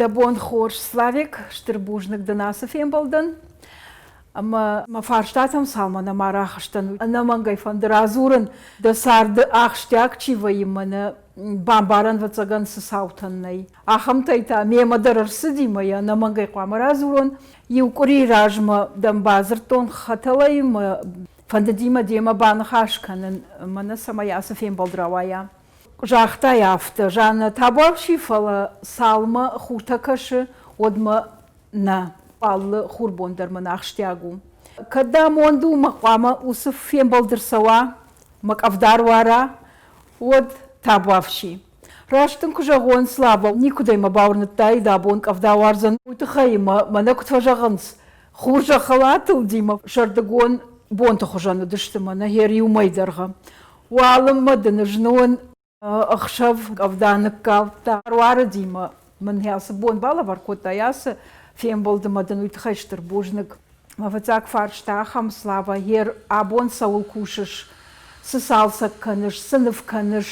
Дӕ бон хорз, Славик, стыр бузныг дын ацы фембӕлдӕн. Ӕмӕ мӕ фарстатӕм цалмӕ нӕма рахызтӕн, ӕнӕмӕнгӕй фӕнды радзурын, дӕ царды ахсджиаг чи вӕййы, мӕнӕ бамбарӕн ӕвӕццӕгӕн цы цаутӕн нӕй. Ахӕмтӕй та мемӕ дӕр ӕрцыди мӕ йӕ ӕнӕмӕнгӕй хъуамӕ радзурон. Иу къуырийы размӕ дӕм бадзырдтон хӕтӕлӕй мӕ фӕндыди мӕ демӕ баныхас кӕнын, мӕнӕ цӕмӕй ацы фембӕлд рауайа. Загътай афтӕ, Жаннӕ, табуафси, фӕлӕ цалмӕ хуртӕ кӕсы, уӕдмӕ нӕ. Алы хурбон дӕр мын ахсджиаг у. Кӕд дӕ амонд у, мӕ хъуамӕ уыцы фембӕлд ӕрцӕуа, мӕ къӕвда руара, уӕд табуафси. Раст дын куы зӕгъон, Слава, никуыдӕй мӕ бауырныдтаид, абон къӕвда уардзӕн, уый тыххӕй мӕ мӕнӕ куыд фӕзӕгъынц, хур зӕххыл атылди мӕ сӕрдыгон бонты хуызӕн уыдысты мӕнӕ йӕ риумӕй дӕргъы. Уалынмӕ дын знон ӕхсӕв къӕвда ныккалдта. Ӕруарыди мӕ мын цы бон балӕвар кодтай ацы фембӕлды мӕ дын уый тыххӕй стыр бузныг. Мӕ фыццаг фарста ахӕм, Слава, ер абон цӕуыл кусыс, цы цалцӕг кӕныс, цы ныв кӕныс,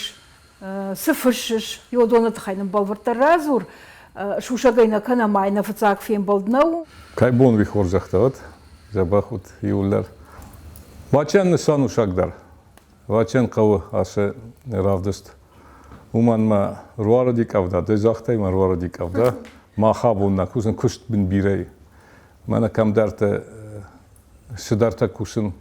цы фыссыс, уыдоны тыххӕй нын бӕлвырддӕр радзур. Сусӕгӕй нӕ кӕнӕм, ай нӕ фыццаг фембӕлд нӕу. Кӕй бон уый хорзӕхтӕ уыд, дзӕбӕх уыд иууылдӕр. Бачӕн нысан у саг дӕр. Вачен хъӕуы ацы равдыст. Уымӕн мӕ руарыди къӕвда, ды загътай мӕ руарыди къӕвда. Мах абон нӕ кусын куыст бын бирӕ. Мӕнӕ кӕмдӕрты цыдӕртӕ кусын,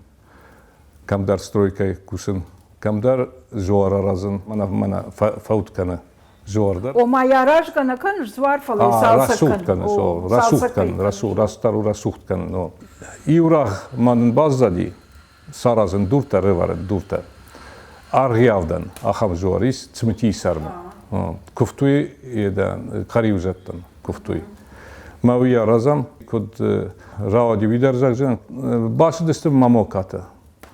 кӕмдӕр стройкӕйы кусын, кӕмдӕр дзуар аразын, мӕнӕ мӕнӕ фӕуд кӕны дзуар дӕр. Ома йӕ аразгӕ нӕ кӕныс дзуар, фӕлӕ цалцӕг рӕсугъд кӕны, рӕсугъд кӕны, рӕсугъд, растдӕр у рӕсугъд кӕнын. Иу рӕгъ ма нын баззади, саразын дуртӕ, рывӕрын дуртӕ. Аргъӕвдӕн ахӕм дзуар ис Цмытийы сӕрмӕ. Куывтой хъӕриузӕдтӕн куывтой. Мӕ уый аразӕм, куыд рауади уый дӕр зӕгъдзӕн. Бацыдысты Мамокатӕ,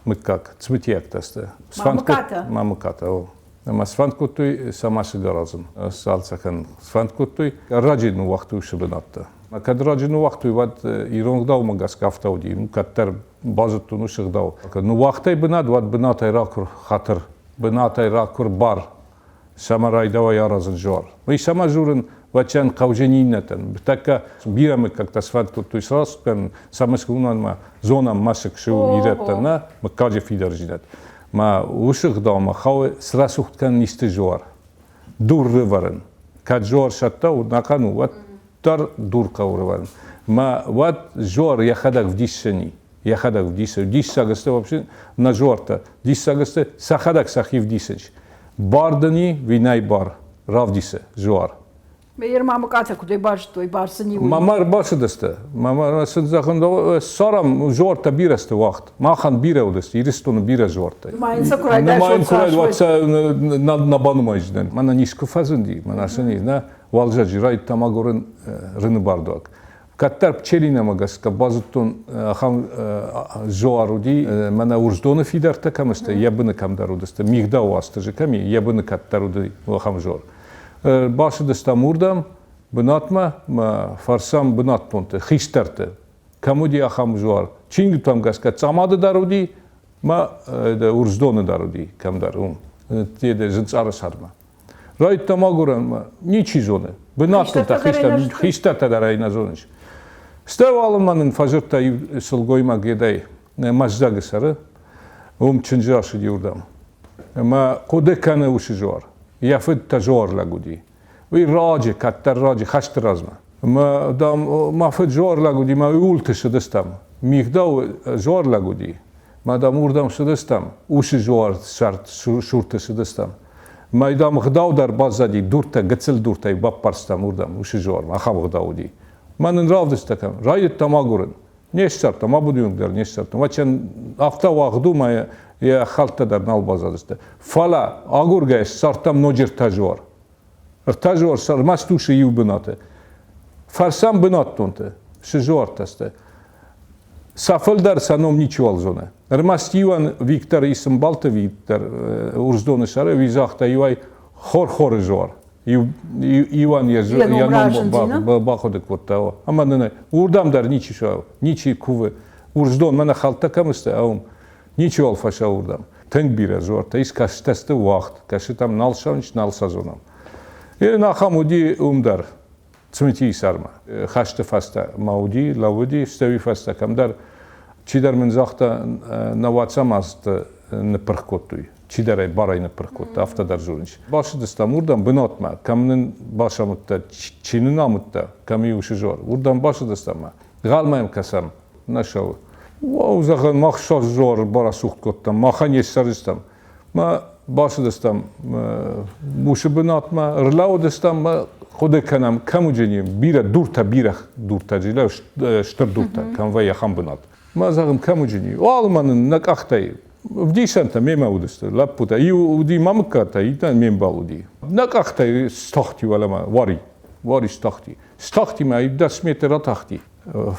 мыггаг, цмытийӕгтӕ сты. Мамыкатӕ? Мамыкатӕ, о. Ӕмӕ сфӕнд кодтой сӕ мӕсыг аразын, сцалцӕг кӕнын. Сфӕнд кодтой, раджы ныууагътой уыцы бынӕттӕ. Кӕд раджы ныууагътой, уӕд ирон ӕгъдаумӕ гӕсгӕ афтӕ уыди. Кӕддӕр базыдтон уыцы ӕгъдау. Ныууагътай бынат, уӕд бынатӕй ракур хатыр, бынатӕй ракур бар, цӕмӕ райдауай аразын дзуар. Уый цӕмӕ дзурын, вӕччӕн хъӕуджын иннӕтӕн. Тӕккӕ бирӕ мыггӕгтӕ сфӕнд кодтой сраст кӕнын, цӕмӕ уымӕн зонӕм мӕсыг цы у ирӕттӕн, нӕ мыггаджы фидардзинад. Мӕ уыцы ӕгъдаумӕ хауы срӕсугъд кӕнын исты дзуар, дур рывӕрын. Кӕд дзуар цӕттӕ у, нӕхъӕн у, уӕд дӕр дур хъӕуы рывӕрын. Мӕ уӕд дзуар йӕхӕдӕг вдисдзӕни, йӕхӕдӕг вдисы. Диссаг сты вообще нӕ дзуӕрттӕ. Диссаг сты, сӕхӕдӕг сӕхи вдисынц. Бар дын и, ви нӕй бар, равдисы дзуар. Мейер мамыкъатӕ куыдӕй базыдтой, бар сын и уый? Мамӕ ӕрбацыдысты. Мамӕ сын зӕгъын, ссарӕм дзуӕрттӕ бирӕ сты уагъд. Махӕн бирӕ уыдысты, Ирыстоны бирӕ дзуӕрттӕ. Нымайын сӕ куы райдайыс, Нымайын куы райдайыс, уӕд сӕ нӕ банымайдзынӕн. Мӕнӕ низ куы фӕзынди, мӕнӕ сын нӕ уалдзӕджы райдыдтам агурын рыны бардуаг. Кӕддӕр Пчелинамӕ гӕсгӕ базыдтон, ахӕм дзуар уыди, мӕнӕ Урсдоны фидӕрттӕ кӕм сты, йӕ быны кӕмдӕр уыдысты, Мигъдау Уастырджи кӕм и, йӕ быны кӕддӕр уыди ахӕм дзуар. Бацыдыстӕм уырдӕм, бынатмӕ, мӕ фӕрсӕм бынӕттонты, хистӕрты, кӕм уыди ахӕм дзуар. Чингуытӕм гӕсгӕ Цъамады дӕр уыди, мӕ Урсдоны дӕр уыди кӕмдӕр, уым, Зынцъары сӕрмӕ. Райдта мӕгуырӕн ничи зоны. Бынӕттонтӕ хистӕртӕ дӕр ӕй нӕ зонынц. Стӕй уалынмӕ нын фӕдзырдта иу сылгоймаг йедӕй Мӕздӕгы сӕры. Уым чындзы ацыди уырдӕм. Ӕмӕ хъуыды кӕны уыцы дзуар. Йӕ фыд та дзуар лӕг уыди. Уый раджы, кӕддӕр раджы, хӕсты размӕ. Ӕмӕ, дам, мӕ фыд дзуар лӕг уыди, мӕ ууылты цыдыстӕм. Мигъдау дзуар лӕг уыди. Мӕ, дам, уырдӕм цыдыстӕм, уыцы дзуар сурты цыдыстӕм. Мӕ, дам, гъдау дӕр баззади, дуртӕ, гыццыл дуртӕй баппӕрстам уырдӕм, уыцы дзуармӕ, ахӕм гъдау уыди. Мӕ нын равдыста кӕм. Райдыдтам агурын. Не ссардтам, абоны дӕр не ссардтам. Вӕччен афтӕ уагъд у, мӕ йӕ хӕлттӕ дӕр нал баззадысты. Фӕлӕ агургӕйӕ ссардтам ноджы ӕртӕ дзуар. Ӕртӕ дзуар ӕрмӕст уыцы иу бынаты. Фӕрсӕм бынӕттонты, цы дзуӕрттӕ сты. Сӕ фылдӕр сӕ ном ничиуал зоны. Ӕрмӕст иуӕн Виктор Исымбалты Виктор Урсдоны сӕры, уый загъта иуӕй хор-хоры дзуар. Иуӕн йӕ ном бахъуыды кодта. Ӕмӕ нын уырдӕм дӕр ничи ничи кувы. Урсдон мӕнӕ хӕлттӕ кӕм сты, уым ничиуал фӕцӕуы уырдӕм. Тынг бирӕ дзуӕрттӕ ис, кӕсытӕ сты уагъд, кӕсытӕм нал цӕуынц, нал сӕ зонӕм. Ахӕм уыди уым дӕр. Цымытийы сӕрмӕ. Хӕсты фӕстӕ ма уыди, лӕууыди, стӕй фӕстӕ кӕмдӕр чидӕр мын загъта, нӕуӕдзӕм азты ныппырх кодтой. Чидӕр ӕй барӕй ныппырх кодта, афтӕ дӕр дзурынц. Бацыдыстӕм уырдӕм бынатмӕ, кӕм нын бацамыдта, чи нын амыдта, кӕм и уыцы зор. Уырдӕм бацыдыстӕм ӕмӕ гъӕлмӕ йӕм кӕсӕм, нӕ цӕуы. Уау, зӕгъӕн, мах сӕ зор барӕсугъд кодтам, махӕн не ссардыстӕм. Мӕ бацыдыстӕм уыцы бынатмӕ, ӕрлӕууыдыстӕм мӕ хъуыды кӕнӕм, кӕм уыдзӕни бирӕ дуртӕ, бирӕ дуртӕ, стыр дуртӕ, кӕм вӕййы ахӕм бынат. Мӕ зӕгъын, кӕм уыдзӕни? Уалынмӕ нын нӕ къӕхтӕй ӕвдисӕнтӕ мемӕ уыдысты, лӕппутӕ. Иу уыди мӕ мыггӕгтӕ, иннӕ ме мбал уыди. Нӕ къӕхтӕй стахти уӕлӕмӕ, уари, уари стахти. Стахти мӕ, 10 метр атахти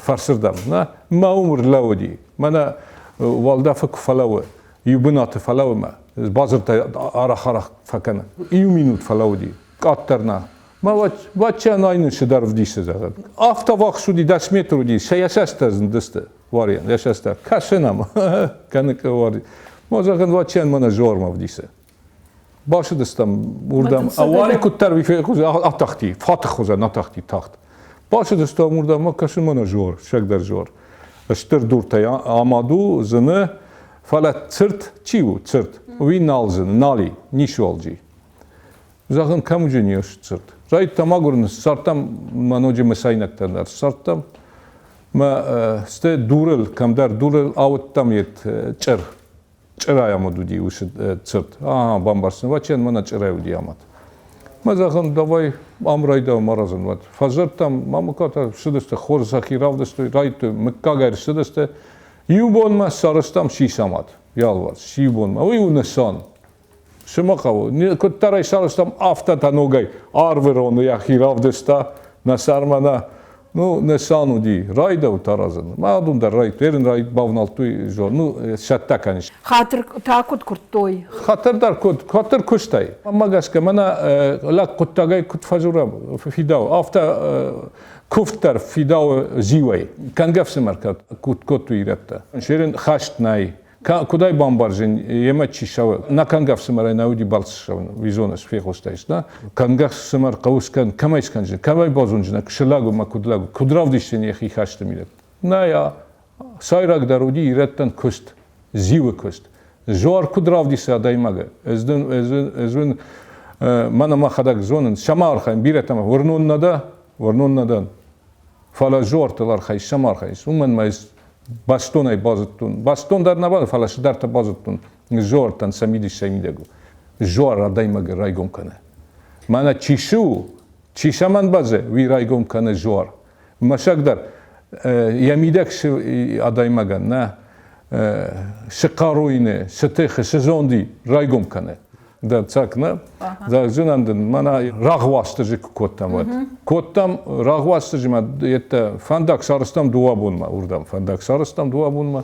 фӕрсырдӕм. Нӕ, мӕ уым ӕрлӕууыди. Мӕнӕ уӕлдӕфы куы фӕлӕууы, иу бынаты фӕлӕууы базыртӕ арӕх-арӕх фӕкӕны. Иу минут фӕлӕууыди, къаддӕр нӕ. Мӕ вачча найнын цыдӕр вдисы, зӕгъӕд. Афтӕ вахс уыди, 10 метр уыди, сӕ йӕ цӕстӕ зындысты уарийӕн, йӕ цӕстӕ. Кӕсын ӕм, кӕны уари. Ма зӕгъын, ваччӕн мӕнӕ зормӕ вдисы. Бацыдыстӕм уырдӕм. Уари куыддӕр атахти, фатых хуызӕн атахти тагъд. Бацыдыстӕм уырдӕм, кӕсын мӕнӕ зор, сӕгдӕр зор. Стыр дуртӕй амад у, зыны, фӕлӕ цырт чи у, цырт, уый нал зыны, нал и, ницыуал джи. Зӕгъын, кӕм уыджы цырт? Райдтам агурын, ссардтам ма ноджы мысайнӕгтӕ дӕр ссардтам. Мӕ стӕй дурыл, кӕмдӕр дурыл ауыдтам йед чъыр. Чъырӕй амад уыди уыцы цырт. Ага, бамбӕрстон, вачен мӕнӕ чъырӕй уыди амад. Мӕ зӕгъын, давай ам райдайӕм аразын уӕд. Фӕзӕрдтам, мамукатӕ ссыдысты, хорз сӕхи равдыстой, райдыдтой, мыггагӕй ссыдысты. Иу бонмӕ сарӕзтам сисамад, йӕ алыварс, иу бонмӕ. Уый у нысан. Цы мӕ хъӕуы? Куыддӕр ӕй сарӕзтам, афтӕ та ногӕй арвы роны йӕхи равдыста нӕ сӕрмӕ нӕ. Ну, нысан уыди, райдӕут аразын. Мӕ адон дӕр райд, ерын райд бавнӕлдтой, ну, цӕттӕ кӕныс. Хатыр та куыд куырдтой? Хатыр дӕр куыд, хатыр куыстӕй. Мӕ гӕсгӕ, мӕнӕ лӕг хъуыддагӕй куыд фӕдзурӕм, фидауы, афтӕ куывд дӕр фидауы зиуӕй. Кӕнгӕ ӕфсымӕр куыд кодтой ирӕттӕ. Серын хӕст нӕй. Куыд ӕй бамбарзын, йемӕ чи цӕуы? Нӕ кӕнгӕ ӕфсымӕрӕй нӕ уыди балц ссӕуын, уый зоныс, фехъуыстаис, нӕ? Кӕнгӕ ӕфсымӕр хъӕуы скӕн, кӕмӕй скӕнджын, кӕмӕй базонджынӕ, цы лӕг у мӕ куыд лӕг у, куыд равдисдзӕн йӕхи хӕсты мидӕг? Нӕ, сӕйрагдӕр уыди ирӕттӕн куыст, зиуы куыст. Зуар куыд равдисы адӕймагы? Ӕз дын, ӕз уын мӕнӕ мӕхӕдӕг зонын, сӕмӕ архайын, бирӕтӕм уырнон нӕ дӕ, уырнон нӕ дӕн. Фӕлӕ зуартыл архайыс, сӕм архайыс, уымӕн мӕ ӕз бӕстонӕй базыдтон. Бӕстон дӕр нӕ базыдтон, фӕлӕ цыдӕртӕ базыдтон. Зуартӕн сӕ мидис сӕ мидӕг у. Зуар адӕймагы райгом кӕны. Мӕнӕ чи цы у, чи цӕмӕн бӕззы, уый райгом кӕны зуар. Мӕсӕг дӕр йӕ мидӕг цы адӕймагӕн нӕ цы хъаруйны, цы тыхы, цы зонди райгом кӕны. Дӕрддзӕг нӕ. Зӕгъдзынӕн дын, мӕнӕ рагъуастыжы куы кодтам, уӕд. Кодтам рагъуастыжы ма йедтӕ фӕндаг сарӕзтам дыууӕ бонмӕ уырдӕм. Фӕндаг сарӕзтам дыууӕ бонмӕ,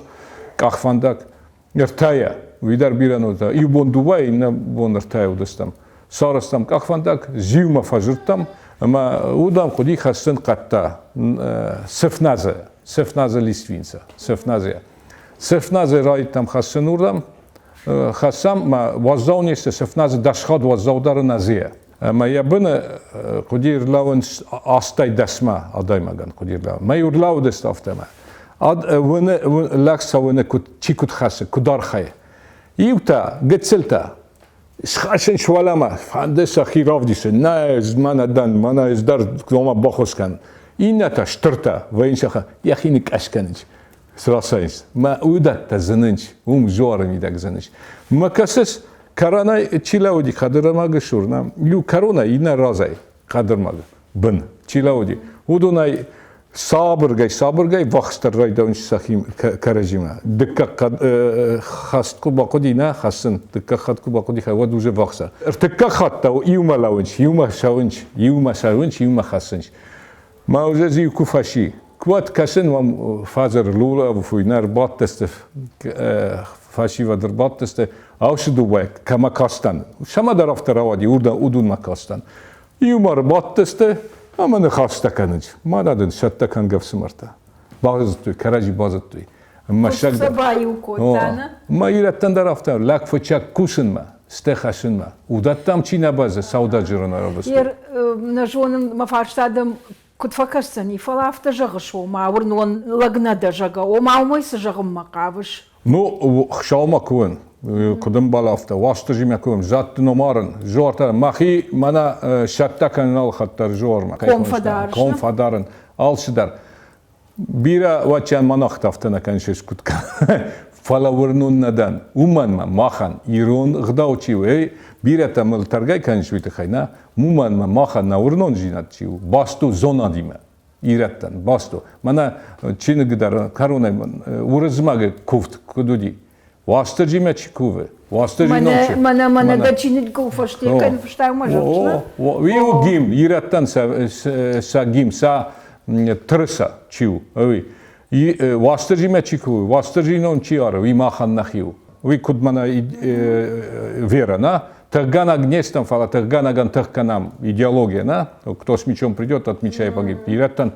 къахвӕндаг. Ӕртӕйӕ, уый дӕр бирӕ нӕ уыдта. Иу бон дыууӕ, иннӕ бон ӕртӕйӕ уыдыстӕм. Сарӕзтам къахвӕндаг, зиумӕ фӕзылдтам ӕмӕ уыдам хъуыди хӕссын хъӕдтӕ, сыфназы, сыфназы листвинца, сыфназыйӕ. Сыфназы райдтам хӕссын уырдӕм, хӕссӕм ма уӕззау не сты, сыфназы дӕсхъӕд уӕззаудӕр назыйӕ. Ӕмӕ йӕ быны хъуыди ӕрлӕууын 80-мӕ адӕймагӕн хъуыди ӕрлӕууын. Мӕ ӕрлӕууыдысты афтӕмӕ. Уыны, лӕг цӕуыны куыд, чи куыд хӕссы, куыд архайы. Иутӕ, гыццылтӕ, схӕссынц уӕлӕмӕ, фӕнды сӕхи равдисын, нӕ, ӕз мӕнӕ дӕн, мӕнӕ ӕз дӕр ома баххуыс кӕн. Иннӕтӕ, стыртӕ, вӕййынц йӕхи ныкъӕс кӕнынц. Срасайынц. Мӕ уыдӕттӕ зынынц, уым зуары мидӕг зынынц. Мӕ кӕсыс, кӕронӕй чи лӕууыди хъӕдырмӕгы цур, нӕ, иу кӕронӕй, иннӕ разӕй хъӕдырмӕгы бын чи лӕууыди, уыдонӕй сабыргай, сабыргай вахстдӕр райдауынц сӕхи кӕрӕдзимӕ. Дыккаг хӕст куы бахъуыди, нӕ хӕссын, дыккаг хатт куы бахъуыди, уӕд уже вахса. Ӕртыккаг хатт та иумӕ лӕууынц, иумӕ цӕуынц, иумӕ цӕуынц, иумӕ хӕссынц. Мӕ уже зиу куы фӕци, уӕд кӕсын уӕм фазер Лулов нӕ ӕрбадтысты, фӕсивӕд ӕрбадтысты, аусы дыууӕ кӕмӕ кастӕн. Цӕмӕдӕр афтӕ рауади, уыдонмӕ кастӕн. Иумӕ ӕрбадтысты ӕмӕ ныхӕстӕ кӕнынц. Мӕнӕ дын цӕттӕ кӕнгӕ ӕфсымӕртӕ. Базыдтой, кӕрӕдзи базыдтой. Мӕ баиу кодта, нӕ? Мӕ ирӕттӕн дӕр афтӕ, лӕг фыццаг кусынмӕ, стӕй хӕссынмӕ. Уыдӕттӕм чи нӕ бӕззы, саудаджерон ӕрвыстой. Нӕ зонын, мӕ фарста дӕм. Куыд фӕкӕсдзӕни, фӕлӕ афтӕ зӕгъыс, ома уырнон лӕг нӕ дӕ, зӕгъгӕ, ома уымӕй цы зӕгъынмӕ хъавыс? Ну, Хуыцаумӕ кувын, куыд ӕмбӕлы, афтӕ, Уастырджимӕ кувын, зӕдты ном арын, зуартӕ, мӕхи мӕнӕ сӕттӕ кӕнын алхатт дӕр зуармӕ. Ком фӕдарыс? Ком фӕдарын, алцыдӕр. Бирӕ уӕччиан монахтӕ афтӕ нӕ кӕныс, куыд фӕлӕ уырнон нӕ дӕн. Уымӕн мӕ махӕн ирон ӕгъдау чи у, эй, бирӕтӕ мыл тӕргай кӕныс уый тыххӕй, нӕ? Уымӕн мӕ махӕн нӕ уырнондзинад чи у, баст у зонадимӕ. Ирӕттӕн баст у. Мӕнӕ чиныг дӕр кӕронӕй Уырызмӕгы куывд куыд уыди. Уастырджимӕ чи кувы, Уастырджи ном чи. Мӕнӕ, мӕнӕ дӕ чиныгыл фӕсте кӕй фыстай, уымӕ зӕгъыс, Уый у гимн, ирӕттӕн сӕ гимн, сӕ тырыса чи у, уый. Уастырджимӕ чи кувы, Уастырджи ном чи ары, уый махӕн нӕхи у. Уый куыд мӕнӕ вера, нӕ? Тыхгӕнӕг не стӕм, фӕлӕ тыхгӕнӕгӕн тых кӕнӕм. Идеология, нӕ? Кто с мечом придет, от меча и погиб. Ирӕттӕн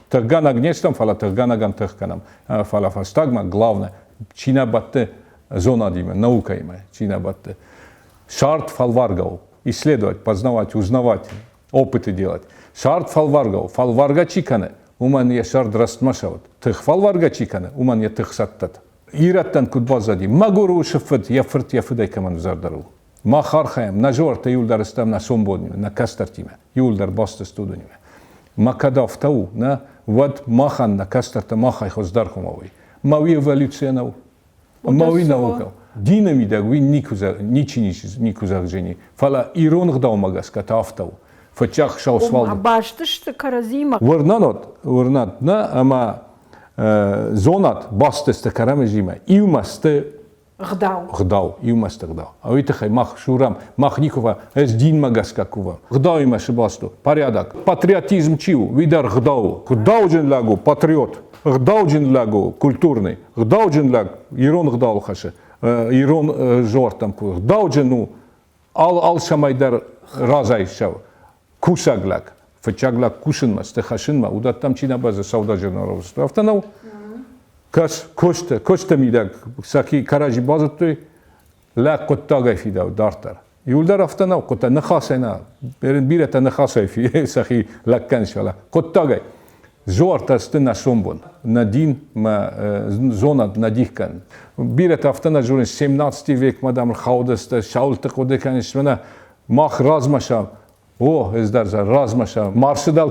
тыхгӕнӕг не стӕм, фӕлӕ тыхгӕнӕгӕн тых кӕнӕм. Фӕлӕ фӕстагмӕ, главное, чи нӕ бӕтты зонадимӕ, наукӕимӕ, чи нӕ бӕтты. Сард фӕлваргӕ у. Исследовать, познавать, узнавать, опыты делать. Сард фӕлваргӕ у. Фӕлваргӕ чи кӕны, уымӕн йӕ сӕрд рӕстмӕ цӕуӕд. Тых фӕлваргӕ чи кӕны, уымӕн йӕ тых сӕттӕд. Ирӕттӕн куыд баззади, мӕгуыр усы фыд йӕ фырт йӕ фыдӕй кӕмӕн ӕвзӕрдӕр у. Мах архайӕм, нӕ зуартӕ иуылдӕр стӕм нӕ сомбонимӕ, нӕ кӕстӕртимӕ, иуылдӕр баст сты уыдонимӕ. Ма кӕд афтӕ у, нӕ, уӕд махӕн нӕ кӕстӕртӕ махӕй хуыздӕр хъуамӕ уой. Ма уый эволюция нӕу. Ма уый наука. Дины мидӕг уый никуы, ничи никуы зӕгъдзӕни. Фӕлӕ ирон ӕгъдаумӕ гӕсгӕ та афтӕ у. Фыццаг Хуыцау сфӕлдыста. Баст сты кӕрӕдзимӕ. Уырнӕнот, уырнӕд нӕ, ӕмӕ зонад баст сты кӕрӕдзимӕ, иумӕ сты Гъдау. Гъдау, иумӕ сты гъдау. Уый тыххӕй мах сурӕм, мах никуы ӕз динмӕ гӕсгӕ кувӕм. Гъдауимӕ сыбаст у, порядок. Патриотизм чи у, уый дӕр гъдау у. Гъдауджын лӕг у патриот, гъдауджын лӕг у культурный, гъдауджын лӕг ирон гъдауыл хӕссы, ирон зуӕрттӕм кувы. Гъдауджын у алцӕмӕй дӕр разӕй цӕуы. Кусӕг лӕг, фыццаг лӕг кусынмӕ, сты хӕссынмӕ, уыдӕттӕм чи нӕ бӕззы, сӕудӕджер нӕ Афтӕ нӕу? Кӕс, куысты, куысты мидӕг сӕхи кӕрӕдзи базыдтой, лӕг хъуыддагӕй фидауы дарддӕр. Иуылдӕр афтӕ нӕу, хъуыддаг ныхасӕй нӕ, бирӕтӕ ныхасӕй сӕхи лӕг кӕнынц, фӕлӕ хъуыддагӕй. Зуартӕ сты нӕ сомбон, нӕ дин мӕ зонад нӕ дих кӕнын. Бирӕтӕ афтӕ нӕ дзурынц, 17 векмӕ, дам, рхаудысты, саулты хъуыды кӕнынц, мӕнӕ мах размӕ сӕ О, ӕз дӕр размӕ сӕ Марсы дӕр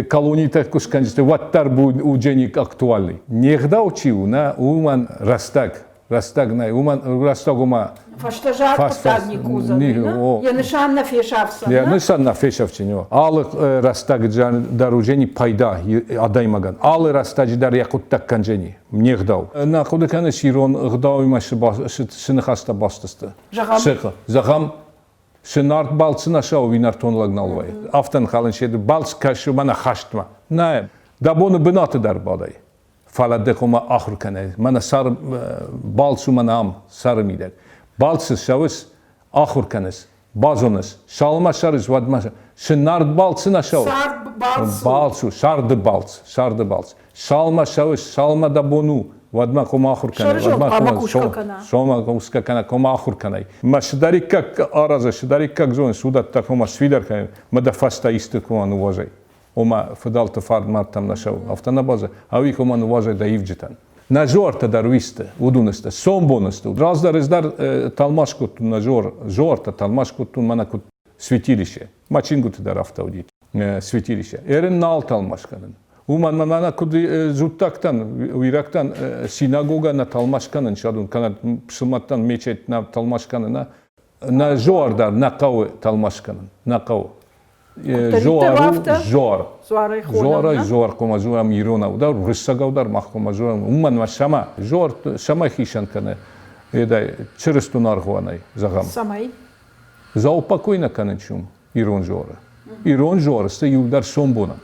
колонитӕ куы скӕнджыты, уӕддӕр удженик актуальный. Не гъдау чи у, нӕ, уымӕн рӕстӕг. Рӕстӕг нӕй, уымӕн рӕстӕг уымӕ. Фӕстӕзад хъуыддаг никуы уыдзӕн, йӕ нысан нӕ фесӕфдзӕн. Йӕ нысан нӕ фесӕфдзӕн. Алы рӕстӕг дӕр уыдзӕни пайда адӕймагӕн. Алы рӕстӕджы дӕр йӕ хъуыддаг кӕндзӕни. Не гъдау. Нӕ хъуыды кӕныс, ирон ӕгъдауимӕ цы ныхӕстӕ баст сты? Зӕгъӕм? Зӕгъӕм, Цы нарт балцы нӕ цӕуы, уый нӕртон лӕг нал вӕййы. Афтӕ нхъӕлын се балц кӕсы мӕнӕ хӕстмӕ. Нӕ, дӕ боны бынаты дӕр бадай. Фӕлӕ ды хъуамӕ ахуыр кӕнай. Мӕнӕ сӕр балц у мӕнӕ ам, сӕры мидӕг. Балцы цӕуыс, ахуыр кӕныс, базоныс. Цалынмӕ сӕрыс, уӕдмӕ цы нарт балцы нӕ цӕуы. Сӕрд балц у. Балц у, сӕрды балц, сӕрды балц. Цалынмӕ цӕуыс, цалынмӕ дӕ бон у, уӕдмӕ хъуамӕ ахуыр кӕнай. Сӕрызонд хъуамӕ кусгӕ кӕна. Сомӕ кусгӕ кӕна, хъуамӕ ахуыр кӕнай. Мӕ цыдӕриддӕр аразыс, цыдӕриддӕр зоныс, уыдӕттӕ хъуамӕ сфидар кӕнай, мӕ дӕ фӕстӕ исты хъуамӕ ныууадзай. Ома фыдӕлты фарн мӕрдтӕм нӕ цӕуы. Афтӕ нӕ баззад, ӕви хъуамӕ ныууадзай дӕ ивджытӕн. Нӕ зуартӕ дӕр уисты, уыдон сты, сомбон сты. Раздӕр ӕз дӕр тӕлмац кодтон нӕ зуартӕ, тӕлмац кодтон мӕнӕ куыд святилище. Мӕ чингуыты дӕр афтӕ уыди святилище. Эрин нал тӕлмац кӕнын. Уымӕн мӕ мӕнӕ куыд дзуттӕгтӕн, уирӕгтӕн синагогӕ нӕ тӕлмац кӕнын садун, кӕнӕ пысылмӕттӕн мечеть нӕ тӕлмац кӕнын, нӕ, нӕ зоар дӕр нӕ хъӕуы тӕлмац кӕнын, нӕ хъӕуы. Зоар у зоар. Зоарӕй зоар хъуамӕ дзурӕм иронау дӕр, уырыссагау дӕр мах хъуамӕ дзурӕм. Уымӕн ӕмӕ цӕмӕ? Зоар цӕмӕй хицӕн кӕны едӕй чырыстон аргъуанӕй, зӕгъӕм? Цӕмӕй? Заупокой нӕ кӕнын чум ирон зоары. Ирон зоары сты иуылдӕр сомбонӕн.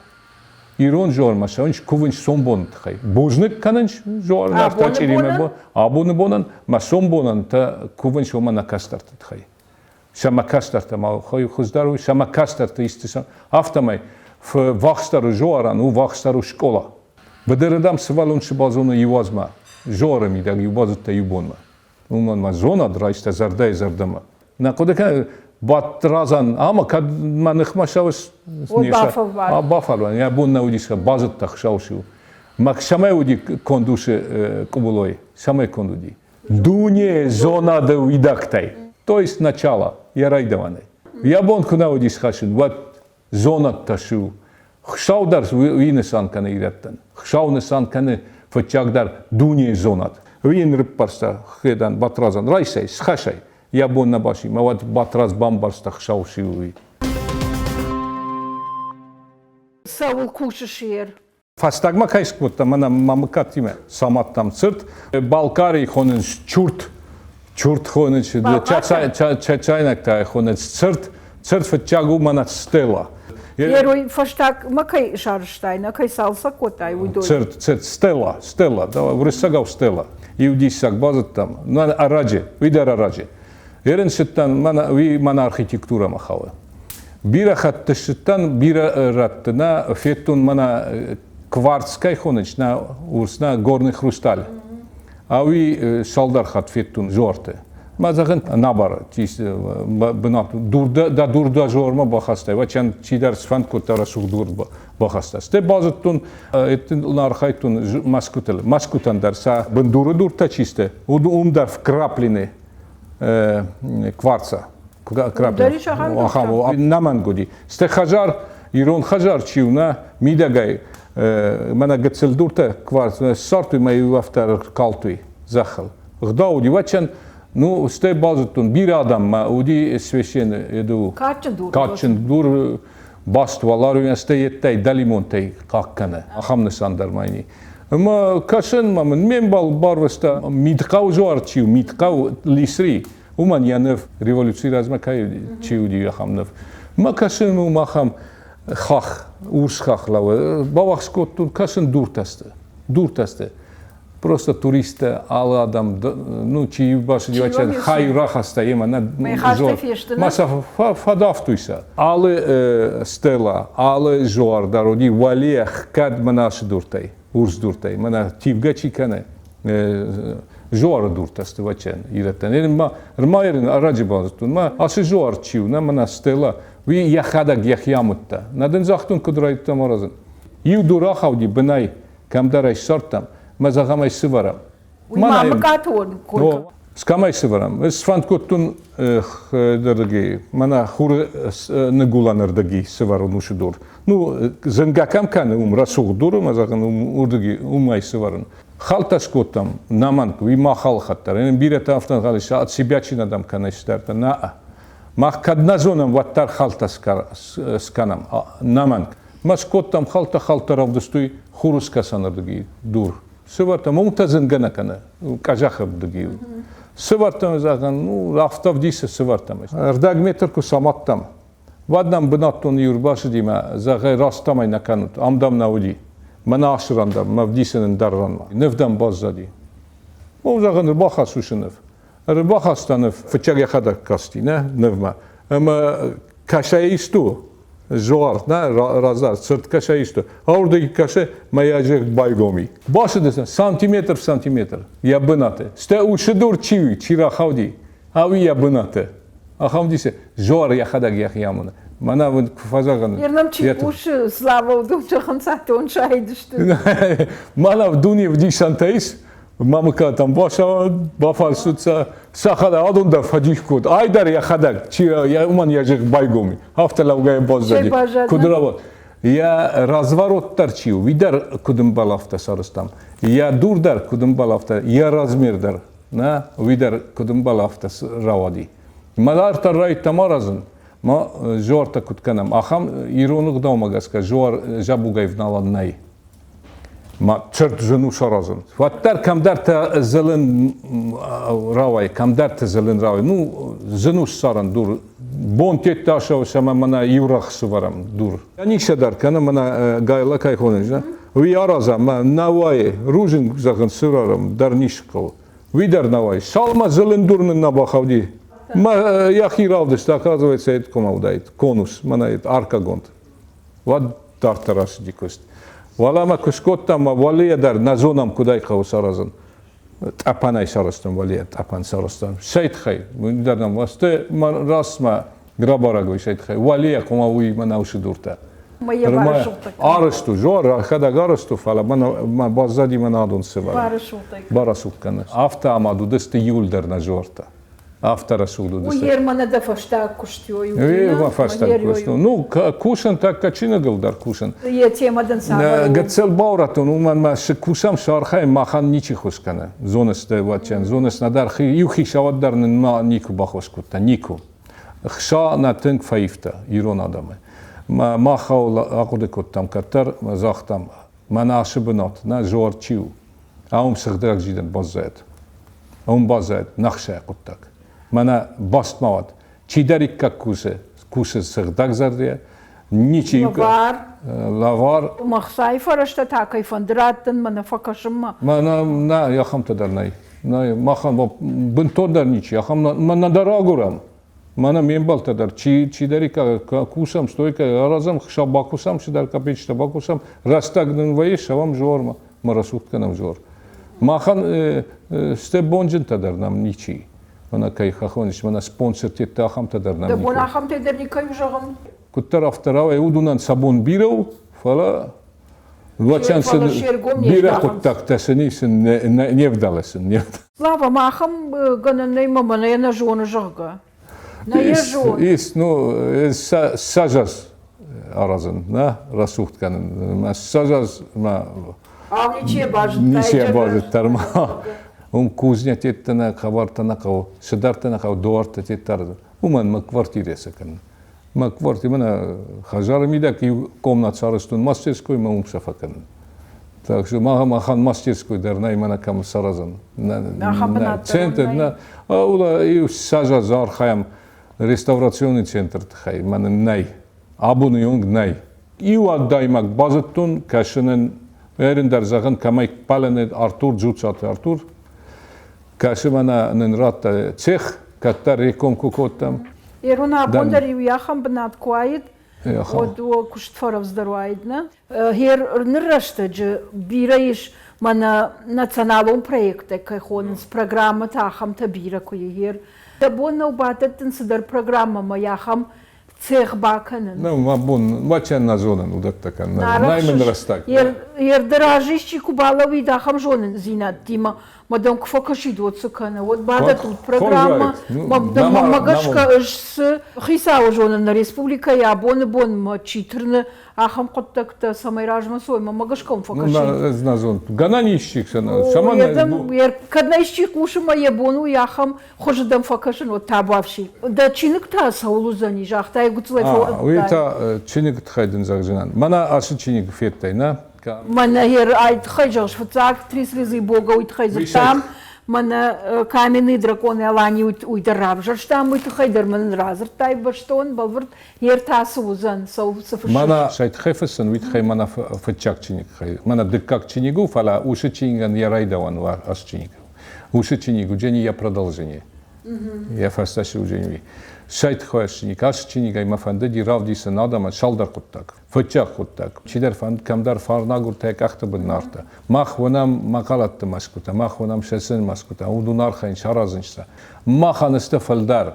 Ирон зоармӕ цӕуынц, кувынц сомбоны тыххӕй. Бузныг кӕнынц зоар Нартӕ чъиримӕ абоны бонӕн, мӕ сомбонӕн та кувынц уымӕ нӕ кӕстӕрты тыххӕй. Сӕ мӕ кӕстӕртӕ ма хуыздӕр у, сӕ мӕ кӕстӕрты исты афтӕмӕй вахсдӕр зоарӕн у вахсдӕр у скъола. Быдыры дам сывӕллон цы базоны иу азмӕ, зоары мидӕг иу базыдта иу бонмӕ. Уымӕн ма зонад райста зӕрдӕйы зӕрдӕмӕ. Нӕ хъуыды кӕны, Батразӕн ӕмӕ кӕд мӕ ныхмӕ сӕуыс бафӕлвар. Йӕ бон нӕ уыдис, базыдта хсӕусы. Мӕ цӕмӕй уыди конд усы къуыбылой? Цӕмӕй конд уыди? Дуне зонады уидӕгтӕй. То есть начало, йӕ райдӕуӕнӕй. Йӕ бон куы нӕ уыдис хӕссын, уӕд зонадтӕ су. Хуыцау дӕр уый нысан кӕны ирӕттӕн. Хуыцау нысан кӕны фыццагдӕр дунейы зонад. Уый йын рыппӕрста хедан Батрадзӕн. Райсай, схӕсай. Йӕ бон нӕ баци, мӕ уӕд Батрадз бамбӕрста Хуыцау си уый. Цӕуыл кусыс, Ер? Фӕстагмӕ кӕй скодта, мӕнӕ мӕ мыггӕгтимӕ самадтам цырт. Балкарийы хонынц чурт, чурт хонынц, чачайнӕгтӕ хонынц цырт. Цырт фыццаг у мӕнӕ стела. Герой фӕстагмӕ кӕй сарӕзтай, нӕ кӕй цалцӕг кодтай, уыдон. Цырт, цырт, стела, стела, уырыссагау стела. Иу диссаг базыдтам, ӕрӕджы, уый дӕр ӕрӕджы. Ерын цыдтӕн, мӕнӕ уый мӕнӕ архитектурӕмӕ хауы. Бирӕ хатты ссыдтӕн, бирӕ рӕтты нӕ федтон мӕнӕ кварц кӕй хонынц, нӕ урс, нӕ горный хрусталь. А уый цалдӕр хатт федтон зорты. Мӕ зӕгъын, набар бынат дӕ дур дӕ зормӕ бахастай, вачан чидӕр сфӕнд кодта рӕсугъд дур бахаста. Стӕй базыдтон, архайдтон Мӕскуытыл. Мӕскуытӕн дӕр сӕ бындуры дуртӕ чи сты, уым дӕр вкраплены кварца. Ахӕм нӕмӕнг уыди. Стӕй хӕдзар, ирон хӕдзар чи у, нӕ, мидӕгӕй мӕнӕ гыццыл дуртӕ кварц ссардтой мӕ иу афтӕ калдтой зӕххыл. Гъдау уыди. Уӕдчӕн, ну, стӕй базыдтон, бирӕ адӕммӕ уыди священный еду. Кадджын дур. Кадджын дур баст уӕларвӕн стӕй йедтӕй дӕлимонтӕй хъахъхъӕны. Ахӕм нысан дӕр ма ин и. Ӕмӕ кӕсын ма мын ме мбал барвыста Мидхъӕу дзуар чи у, Мидхъӕу Лисри, уымӕн йӕ ныв революцийы размӕ кӕй чи уыди, ахӕм ныв. Мӕ кӕсын уым ахӕм хахх, урс хахх лӕууы. Бавахс кодтон, кӕсын дуртӕ сты, дуртӕ сты. Просто туристтӕ, алы адӕм, ну, чи бацыди, хай рахаста йемӕ, нӕ ма сӕ фӕдафтой сӕ. Алы стела, алы зуар дӕр уыди уӕлейӕ хгӕд мӕнӕ ацы дуртӕй, урс дуртӕй. Мӕнӕ тивгӕ чи кӕны, зуары дуртӕ сты вӕччен ирӕттӕн. Ма ӕрмайрын ӕрӕджы базыдтон, ма ацы зуар чи у, нӕ мӕнӕ стела, уый йӕхӕдӕг йӕхи амыдта. Нӕ дын загътон, куыд райдыдтам аразын. Иу дур ахауди бынӕй, кӕмдӕр ӕй ссардтам, мӕ зӕгъӕм ӕй сывӕрӕм. Уый ма мыкъаты кой. Скӕмӕй сывӕрӕм? Ӕз сфӕнд кодтон ӕрдӕги, мӕнӕ хуры ныгуылӕн ӕрдӕги сывӕрон уыцы дур. Ну, зынгӕ кӕм кӕны, уым рӕсугъд дур, ӕмӕ зӕгъын, уырдыги уымӕй сывӕрын. Халтӕ скодтам, нӕмӕнг, уый ма халхӕддӕр. Бирӕтӕ афтӕ ӕнхъӕл от себя чи нӕ дам кӕны цыдӕртӕ. Нӕ. Мах кӕд нӕ зонӕм, уӕддӕр халтӕ скӕнӕм. Нӕмӕнг. Ма скодтам халтӕ-халтӕ равдыстой хурыскӕсӕнырдыги дур. Сывӕрдтам, уым та зынгӕ нӕ кӕны, къӕдзӕхырдыги. Сывӕрдтам, зӕгъӕн, ну, афтӕ вдисы сывӕрдтам. Ӕрдӕг метр куы самадтам, уӕд нӕм бынӕттон иу ӕрбацыди мӕ, зӕгъӕй, раст тамӕй нӕ кӕнут, ам дам нӕ уыди. Мӕнӕ ацы ран дӕр, мӕ вдисӕн ӕндӕр ранмӕ. Ныв дӕм баззади. Ну, зӕгъын, ӕрбахӕсс уыцы ныв. Ӕрбахаста ныв, фыццаг йӕхӕдӕг касти, нӕ, нывмӕ. Ӕмӕ кӕсӕй ист у, Зуар, нӕ, разар, цырд кӕсӕй ист у. Ауырдыги кӕсы, мӕ йӕ зӕгъ байгом и. Бацыдысты сантиметр в сантиметр йӕ бынаты. Стӕй уыцы дур чи у, чи рахауди, ӕви йӕ бынаты. Ахӕм дисы, зуар йӕхӕдӕг йӕхи амоны. Мӕнӕ уын куы фӕзӕгъын. Ернам чи хъусы, Слава, уыдон зӕгъын цатон сайд сты. Мӕнӕ дуне вдисӕнтӕ ис, Мамыка там бафарстут сӕ сӕхӕдӕг, адон дӕр фӕдих код. Ай дӕр йӕхӕдӕг, чи уымӕн йӕ зӕгъ байгом и. Афтӕ лӕугӕйӕ баззади. Куыд рауад? Йӕ разворот дӕр чи у, уый дӕр куыд ӕмбӕлы, афтӕ сарӕзтам. Йӕ дур дӕр куыд ӕмбӕлы, афтӕ, йӕ размер дӕр, нӕ, уый дӕр куыд ӕмбӕлы, афтӕ рауади. Мӕ дарддӕр райдтам аразын, ма зуартӕ куыд кӕнӕм, ахӕм ирон ӕгъдаумӕ гӕсгӕ зуар зӕбугӕй вналӕн нӕй. Ма цырд зын у саразын. Уӕддӕр кӕмдӕртӕ зылын рауайы, кӕмдӕрты зылын рауайы. Ну, зын у ссарын дур. Бон тетты асӕуы ӕмӕ мӕнӕ иу рӕгъ сывӕрӕм дур. Ницы дӕр кӕны, мӕнӕ гайла кӕй хонынц, уый аразӕм, мӕ нӕ уайы, рузынг зӕгъын сывӕрӕм, дӕр ницы хъӕуы. Уый дӕр нӕ уайы. Цалынмӕ зылын дур нын нӕ бахауди. Мӕ йӕхи равдыста, оказывается, это куы уыдаид, конус, мӕнӕ аркагонд. Уӕд дарддӕр ацыди куыст. Уӕлӕмӕ куы скодтам, ӕмӕ уӕлейӕ дӕр нӕ зонӕм, куыд ӕй хъӕуы саразын. Тъӕпӕнӕй сарӕзтам, уӕлейӕ тъӕпӕн сарӕзтам. Цӕй тыххӕй? Уый дӕр нӕм уасты растмӕ. Рабӕрӕг уый сӕ тыххӕй. Уӕлейӕ хъуамӕ уый мӕнӕ уыцы дуртӕ. Арӕзт у, зор, ӕхӕдӕг арӕзт у, фӕлӕ мӕ баззади мӕнӕ адон сывӕр. Барӕсугъд кӕны. Афтӕ амад уыдысты иуылдӕр нӕ зортӕ. Афтӕ рӕсугъд уыдысты. Уый мӕнӕ дӕ фӕстаг куыст Уый фӕстаг куыст. Ну, кусын тӕккӕ чиныгыл дӕр кусын. Йӕ темӕ дын цавӕр у? Гыццыл бауратон, уымӕн мӕ цы кусӕм, цы архайӕм, махӕн ничи ххуыс кӕны. Зоныс дӕ, вӕччен, зоныс, нӕдӕр иу хицауад дӕр нын ма никуы баххуыс кодта, никуы. Хса нӕ тынг фӕивта ирон адӕмы. Мах ахъуыды кодтам кӕддӕр, загътам, мӕнӕ ацы бынат, нӕ зоар чи у, ам сыгъдӕгдзинад баззайӕд. Уым баззайӕд нӕхсӕ хъуыддаг. Мӕнӕ баст ма уӕд. Чидӕриккаг кусы, кусы сыгъдӕгзӕрдӕйӕ, ничи Лӕвар. Лӕвар. Махсайы фӕрӕзтӕ та кӕй фӕнды раттын, мӕнӕ фӕкӕсынмӕ. Мӕнӕ нӕ, ахӕмтӕ дӕр нӕй. Нӕй, махӕн бынтондӕр ничи. Ахӕм мӕнӕ дӕр агурӕм. Мӕнӕ ме мбӕлттӕ дӕр, чи чидӕриккаг кусӕм, стойкӕ аразӕм, хсӕв бакусӕм, чидӕр копеечтӕ бакусӕм, рӕстӕг нын вӕййы, ссӕуӕм зормӕ, мӕ рӕсугъд кӕнӕм зор. Махӕн сте бонджынтӕ дӕр нӕм ничи. Мӕнӕ кӕй хӕхонис, мӕнӕ спонсортӕ ахӕмтӕ дӕр нӕм Дӕ бон ахӕмтӕ дӕр никӕй зӕгъын? Куыддӕр афтӕ рауайы, уыдонӕн сӕ бон бирӕ у, фӕлӕ Вачан сын бирӕ хъуыддӕгтӕ сын ис, не вдӕлы сын. Слава, махӕм гӕнӕн нӕй, мӕ мӕнӕ нӕ зоны, зӕгъгӕ. Нӕ йӕ зоны. Ис, ну, ссӕдз аразын, нӕ рӕсугъд кӕнын. Мӕ ссӕдз мӕ Ау, ничи базыдта. Ничи базыдта, ма. Уым кузня теттӕ нӕ, хабартӕ нӕ хъӕуы, цыдӕртӕ нӕ хъӕуы, дуӕрттӕ теттӕ Уымӕн мӕ квартирӕ сӕ кӕнын. Мӕ квартирӕ мӕнӕ хӕдзары мидӕг иу комнат сарӕзтон мастерской мӕ уым сӕ фӕкӕнын. Так что махӕн мастерской дӕр нӕй, мӕнӕ кӕм саразӕн. Центр, нӕ, ула иу сӕдз архайӕм реставрационный центр тыххӕй, мӕнӕ нӕй. Абоны онг нӕй. Иу адӕймаг базыдтон, кӕсынӕн, ӕрын дӕр зӕгъын, кӕмӕй ппӕлыны Артур, Дзуццаты Артур. Кӕсы мӕнӕ нын радта цех, кӕддӕр реком куы кодтам. Ирон абон дӕр иу ахӕм бынат куы уаид, уӕд куыст фӕрӕвдздӕр уаид, нӕ? Гъер ныр рӕстӕджы бирӕ ис мӕнӕ националон проекттӕ кӕй хонынц, программӕтӕ ахӕмтӕ бирӕ куы и гъер. Дӕ бон нӕу бадӕттын цыдӕр программӕмӕ ахӕм цех бакӕнын. Нӕ, мӕ бон, мачӕн нӕ зонын уыдӕттӕ кӕнын. Нӕй мын рӕстӕг. Ерды разы исчи куы балӕууид ахӕм зонындзинӕдтимӕ, мӕ дӕм куы фӕкӕсид, уӕд цы кӕны? Уӕд бадӕттут программӕ. Мӕ гӕсгӕ ӕз цы хицауы зонын нӕ республикӕйы абоны бонмӕ чи тырны, ахӕм хъуыддӕгтӕ цӕмӕй размӕ цой, мӕ гӕсгӕ уым фӕкӕсид. Ӕз нӕ зон. Гӕнӕн исчи цӕмӕн? Кӕд нӕ исчи хъусы мӕ йӕ бон у ахӕм хуызы дӕм фӕкӕсын, уӕд табуафси. Дӕ чиныг та цӕуыл уыдзӕни, загътай гуцлай фӕуӕдтай. Уый та чиныг тыххӕй дын зӕгъдзынӕн. Мӕнӕ ацы чиныг федтай, нӕ? Мӕнӕ ай тыххӕй зӕгъыс, фыццаг Три слезы Бога уый тыххӕй дзырдтам, мӕнӕ Каменные драконы Алани уый дӕр равзӕрстам, уый тыххӕй дӕр мын радзырдтай бӕстон, бӕлвырд йе ртӕ цы уыдзӕн, цӕуыл цы фыссыс? Мӕнӕ цӕй тыххӕй фыссын, уый тыххӕй мӕнӕ фыццаг чиныг мӕнӕ дыккаг чиныг у, фӕлӕ уыцы чиныгӕн йӕ райдауӕн у ацы чиныг. Уыцы чиныг уыдзӕни йӕ продолжение. Йӕ фӕстӕ цы уыдзӕни, уый. Цӕй тыххӕй чиныг? Ацы чиныгӕй мӕ фӕндыди равдисын адӕмӕн цалдӕр хъуыддаг. Фыццаг хъуыддаг. Чидӕр фӕнд кӕмдӕр фарнагуртӕ къӕхты бын нартӕ. Мах уынӕм мӕхъӕлӕтты мӕсгуытӕ, мах уынӕм Цӕцӕны мӕсгуытӕ, уыдон архайынц, аразынц сӕ. Махӕн сты фылдӕр.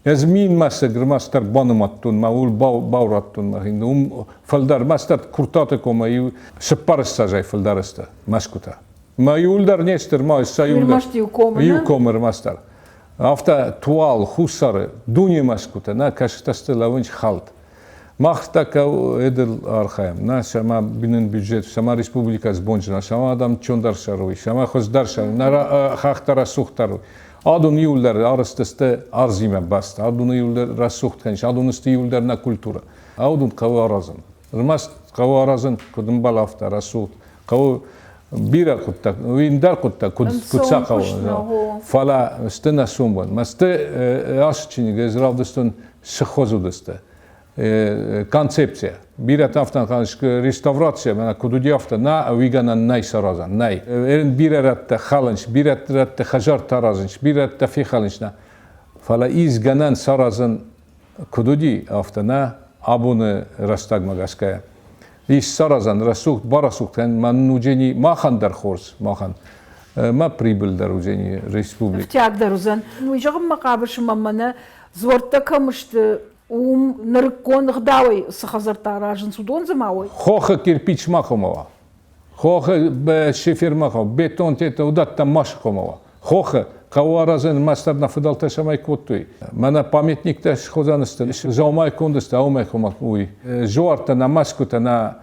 Ӕз мин мӕсыг ӕрмӕстдӕр банымадтон, мӕ ууыл баурӕдтон мӕхи. Уым фылдӕр, мӕстӕр Куртаты комӕй иу цыппарыссӕдзӕй фылдӕр сты мӕсгуытӕ. Мӕ иуылдӕр не сты, ма сӕ иуылдӕр. Иу комы, Иу комы ӕрмӕстдӕр. Афтӕ Туал, Хуссары, дуне мӕсгуытӕ, нӕ кӕсытӕ сты лӕууынц хӕлд. Мах тӕккӕ эдыл архайӕм, нӕ сӕмӕ бинын бюджет, сӕмӕ республикӕ сбонджына, сӕмӕ адӕм чондӕр сӕруй, сӕмӕ хуыздӕр сӕруй, нӕ хӕхтӕ рӕсугъддӕр. Адон иуылдӕр арӕзт сты ӕрдзимӕ баст, адон иуылдӕр рӕсугъд кӕнынц, адон сты иуылдӕр нӕ культурӕ. Аудын хъӕуы аразын. Ӕрмӕст хъӕуы аразын, куыд ӕмбӕлы, афтӕ рӕсугъд. Хъӕуы бирӕ хъуыддаг, уый ӕндӕр хъуыддаг, куыд куыд сӕ хъӕуы. Фӕлӕ сты нӕ сомбон. Мӕ сты ацы чиныг ӕз равдыстон цы хорз уыдысты. Концепция. Бирӕтӕ афтӕ ӕнхъӕлынц, реставрацийӕ, мӕнӕ куыд уыди, афтӕ нӕ, уый гӕнӕн нӕй саразӕн, нӕй. Бирӕ рӕттӕ хӕлынц, бирӕ рӕтты хӕдзӕрттӕ аразынц, бирӕ рӕттӕ фехӕлынц нӕ. Фӕлӕ ис гӕнӕн саразын куыд уыди, афтӕ нӕ, абоны рӕстӕгмӕ гӕсгӕ. Ис саразӕн рӕсугъд, барӕсугъд кӕнын мӕн уыдзӕни махӕн дӕр хорз, махӕн. Мӕ прибыль дӕр уыдзӕни республикӕ. Ӕфтиаг дӕр уыдзӕн. Уый зӕгъынмӕ хъавыс ӕмӕ мӕнӕ дзуӕрттӕ кӕм сты, уым нырыккон ӕгъдауӕй цы хӕдзӕрттӕ аразынц, уыдон дзы ма уой? Хохы кирпич ма хъуамӕ уа. Хохы шифер ма хъуамӕ, бетон тетӕ, уыдӕттӕ ма хъуамӕ уа. Хохы хъӕуы аразӕн мастер нӕ фыдӕлтӕ цӕмӕй кодтой. Мӕнӕ памятниктӕ сходзӕн сты, дзаумайы конд сты, аумӕ хъуамӕ уый. Зуартӕ, нӕ мӕсгуытӕ, нӕ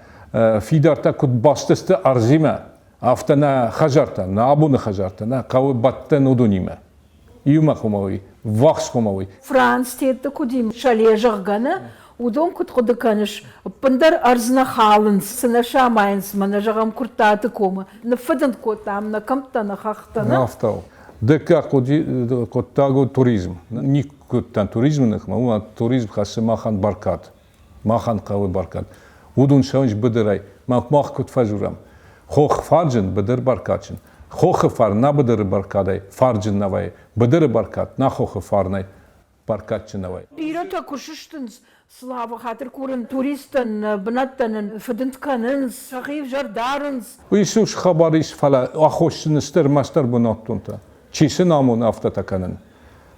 фидартӕ куыд баст сты ӕрдзимӕ, афтӕ нӕ хӕдзӕрттӕ, нӕ абоны хӕдзӕрттӕ, нӕ хъӕуы бӕттӕн уыдонимӕ. Иумӕ хъуамӕ уой, ввахс хъуамӕ уой. Франц тетты куыд и, шале зӕгъгӕ нӕ, уыдон куыд хъуыды кӕныс, ӕппындӕр ӕрдз нӕ халынц, цы нӕ самайынц, мӕнӕ зӕгъӕм Куырттаты комы. Ныффыдынд кодтам нӕ кӕмттӕ, нӕ хӕхтӕ, нӕ? Афтӕ у. Дыккаг хъуыддаг у туризм. Никуы уыдтӕн туризмы ныхмӕ, уымӕн туризм хӕссы махӕн бӕркад. Махӕн хъӕуы бӕркад. Уыдон цӕуынц быдырӕй. Мах куыд фӕдзурӕм? Хох фӕрджын, быдыр бӕркадджын. Хохы фарн нӕ быдыры бӕркадӕй фӕрджын нӕ вӕййы. Быдыры бӕркад нӕ хохы фарнӕй бӕркадджын нӕ вӕййы. Бирӕтӕ куы сыстынц, Слава, хатыр курын, туристтӕн бынӕттӕ нын фыдынд кӕнынц, сӕхи ӕвзӕр дарынц. Уый сус хабар ис, фӕлӕ аххосджын сты ӕрмӕстдӕр бынӕттонтӕ. Чи сын амоны афтӕтӕ кӕнын?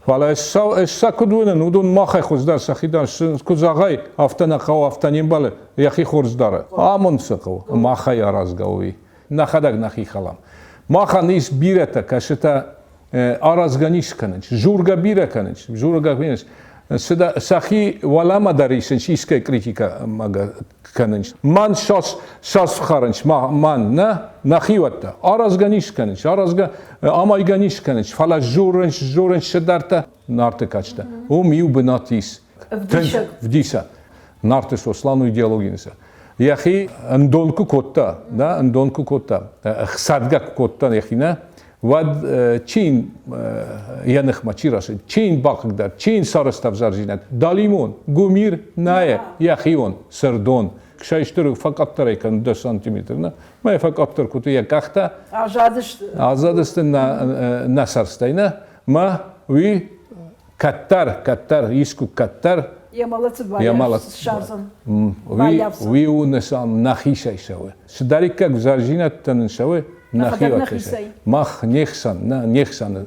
Фӕлӕ ӕз сӕ куыд уынын, уыдон махӕй хуыздӕр сӕхи дӕр куыд зӕгъай, афтӕ нӕ хъӕуы, афтӕ не мбӕлы, йӕхи хорз дары. Амонд цы хъӕуы, махӕй аразгӕ у уый. Нӕхӕдӕг нӕхи халӕм. Махӕн ис бирӕтӕ, кӕцытӕ аразгӕ ницы кӕнынц, дзургӕ бирӕ кӕнынц, дзургӕ кӕнынц, сӕхи уӕлӕмӕ дӕр исынц, искӕй критикӕ кӕнынц. Мӕн сасхӕрынц, мӕн нӕ, нӕхиуӕттӕ. Аразгӕ ницы кӕнынц, аразгӕ, амайгӕ ницы кӕнынц, фӕлӕ дзурынц, дзурынц цыдӕртӕ Нарты кадджытӕ. Уым иу бынат ис. Ӕвдисӕг. Ӕвдисӕг. Нарты Сослан у идеологийы нысан. Йӕхи ӕндон куы кодта, да, ӕндон куы кодта, ӕхсадгӕ куы кодта йӕхи, нӕ, уӕд чи йын йӕ ныхмӕ чи рацыд, чи йын бахъыгдард, чи йын сарӕзта ӕвзӕрдзинад? Дӕлимон, гуымир нӕ йӕхион, сырдон. Сӕйстыр фӕкъаддӕрӕй кӕны 10 сантиметр, нӕ? Мӕ фӕкъаддӕр кодтой йӕ къӕхтӕ. Азадысты. Азадысты нӕ сӕрстӕй, нӕ? Мӕ уый кӕддӕр, кӕддӕр, искуы кӕддӕр йӕ мӕлӕт ссардзӕн. Уый у нысан нӕхицӕй цӕуы. Цыдӕриддӕр ӕвзӕрдзинӕдтӕ нын цӕуы, нӕхиуӕттӕй. Мах не хсӕн, не хсӕн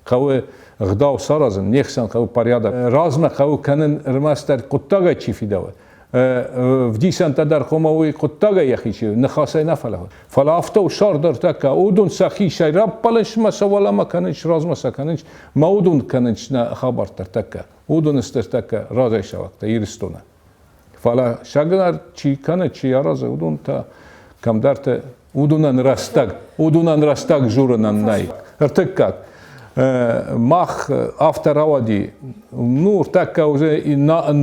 хъӕуы ӕгъдау саразын, не хсӕн хъӕуы порядок. Размӕ хъӕуы кӕнын ӕрмӕстдӕр хъуыддагӕй чи фидауы. Вдисӕнтӕ дӕр хъуамӕ уый хъуыддагӕй йӕхи чи ныхасӕй нӕ фӕлӕ. Фӕлӕ афтӕ у сӕрдӕртӕккӕ, уыдон сӕхи сӕй раппӕлынц мӕ сӕ уӕлӕмӕ кӕнынц, размӕ сӕ кӕнынц, мӕ уыдон кӕнынц нӕ хабӕрттӕ ӕртӕккӕ. Уыдон сты ӕртӕккӕ разӕй сӕвӕгтӕ Ирыстоны. Фӕлӕ сӕгынар чи кӕны, чи аразы, уыдон та кӕмдӕрты уыдонӕн рӕстӕг, уыдонӕн рӕстӕг дзурынӕн нӕй. Ӕртыккаг, мах афтӕ рауади, ну, ӕртӕккӕ уже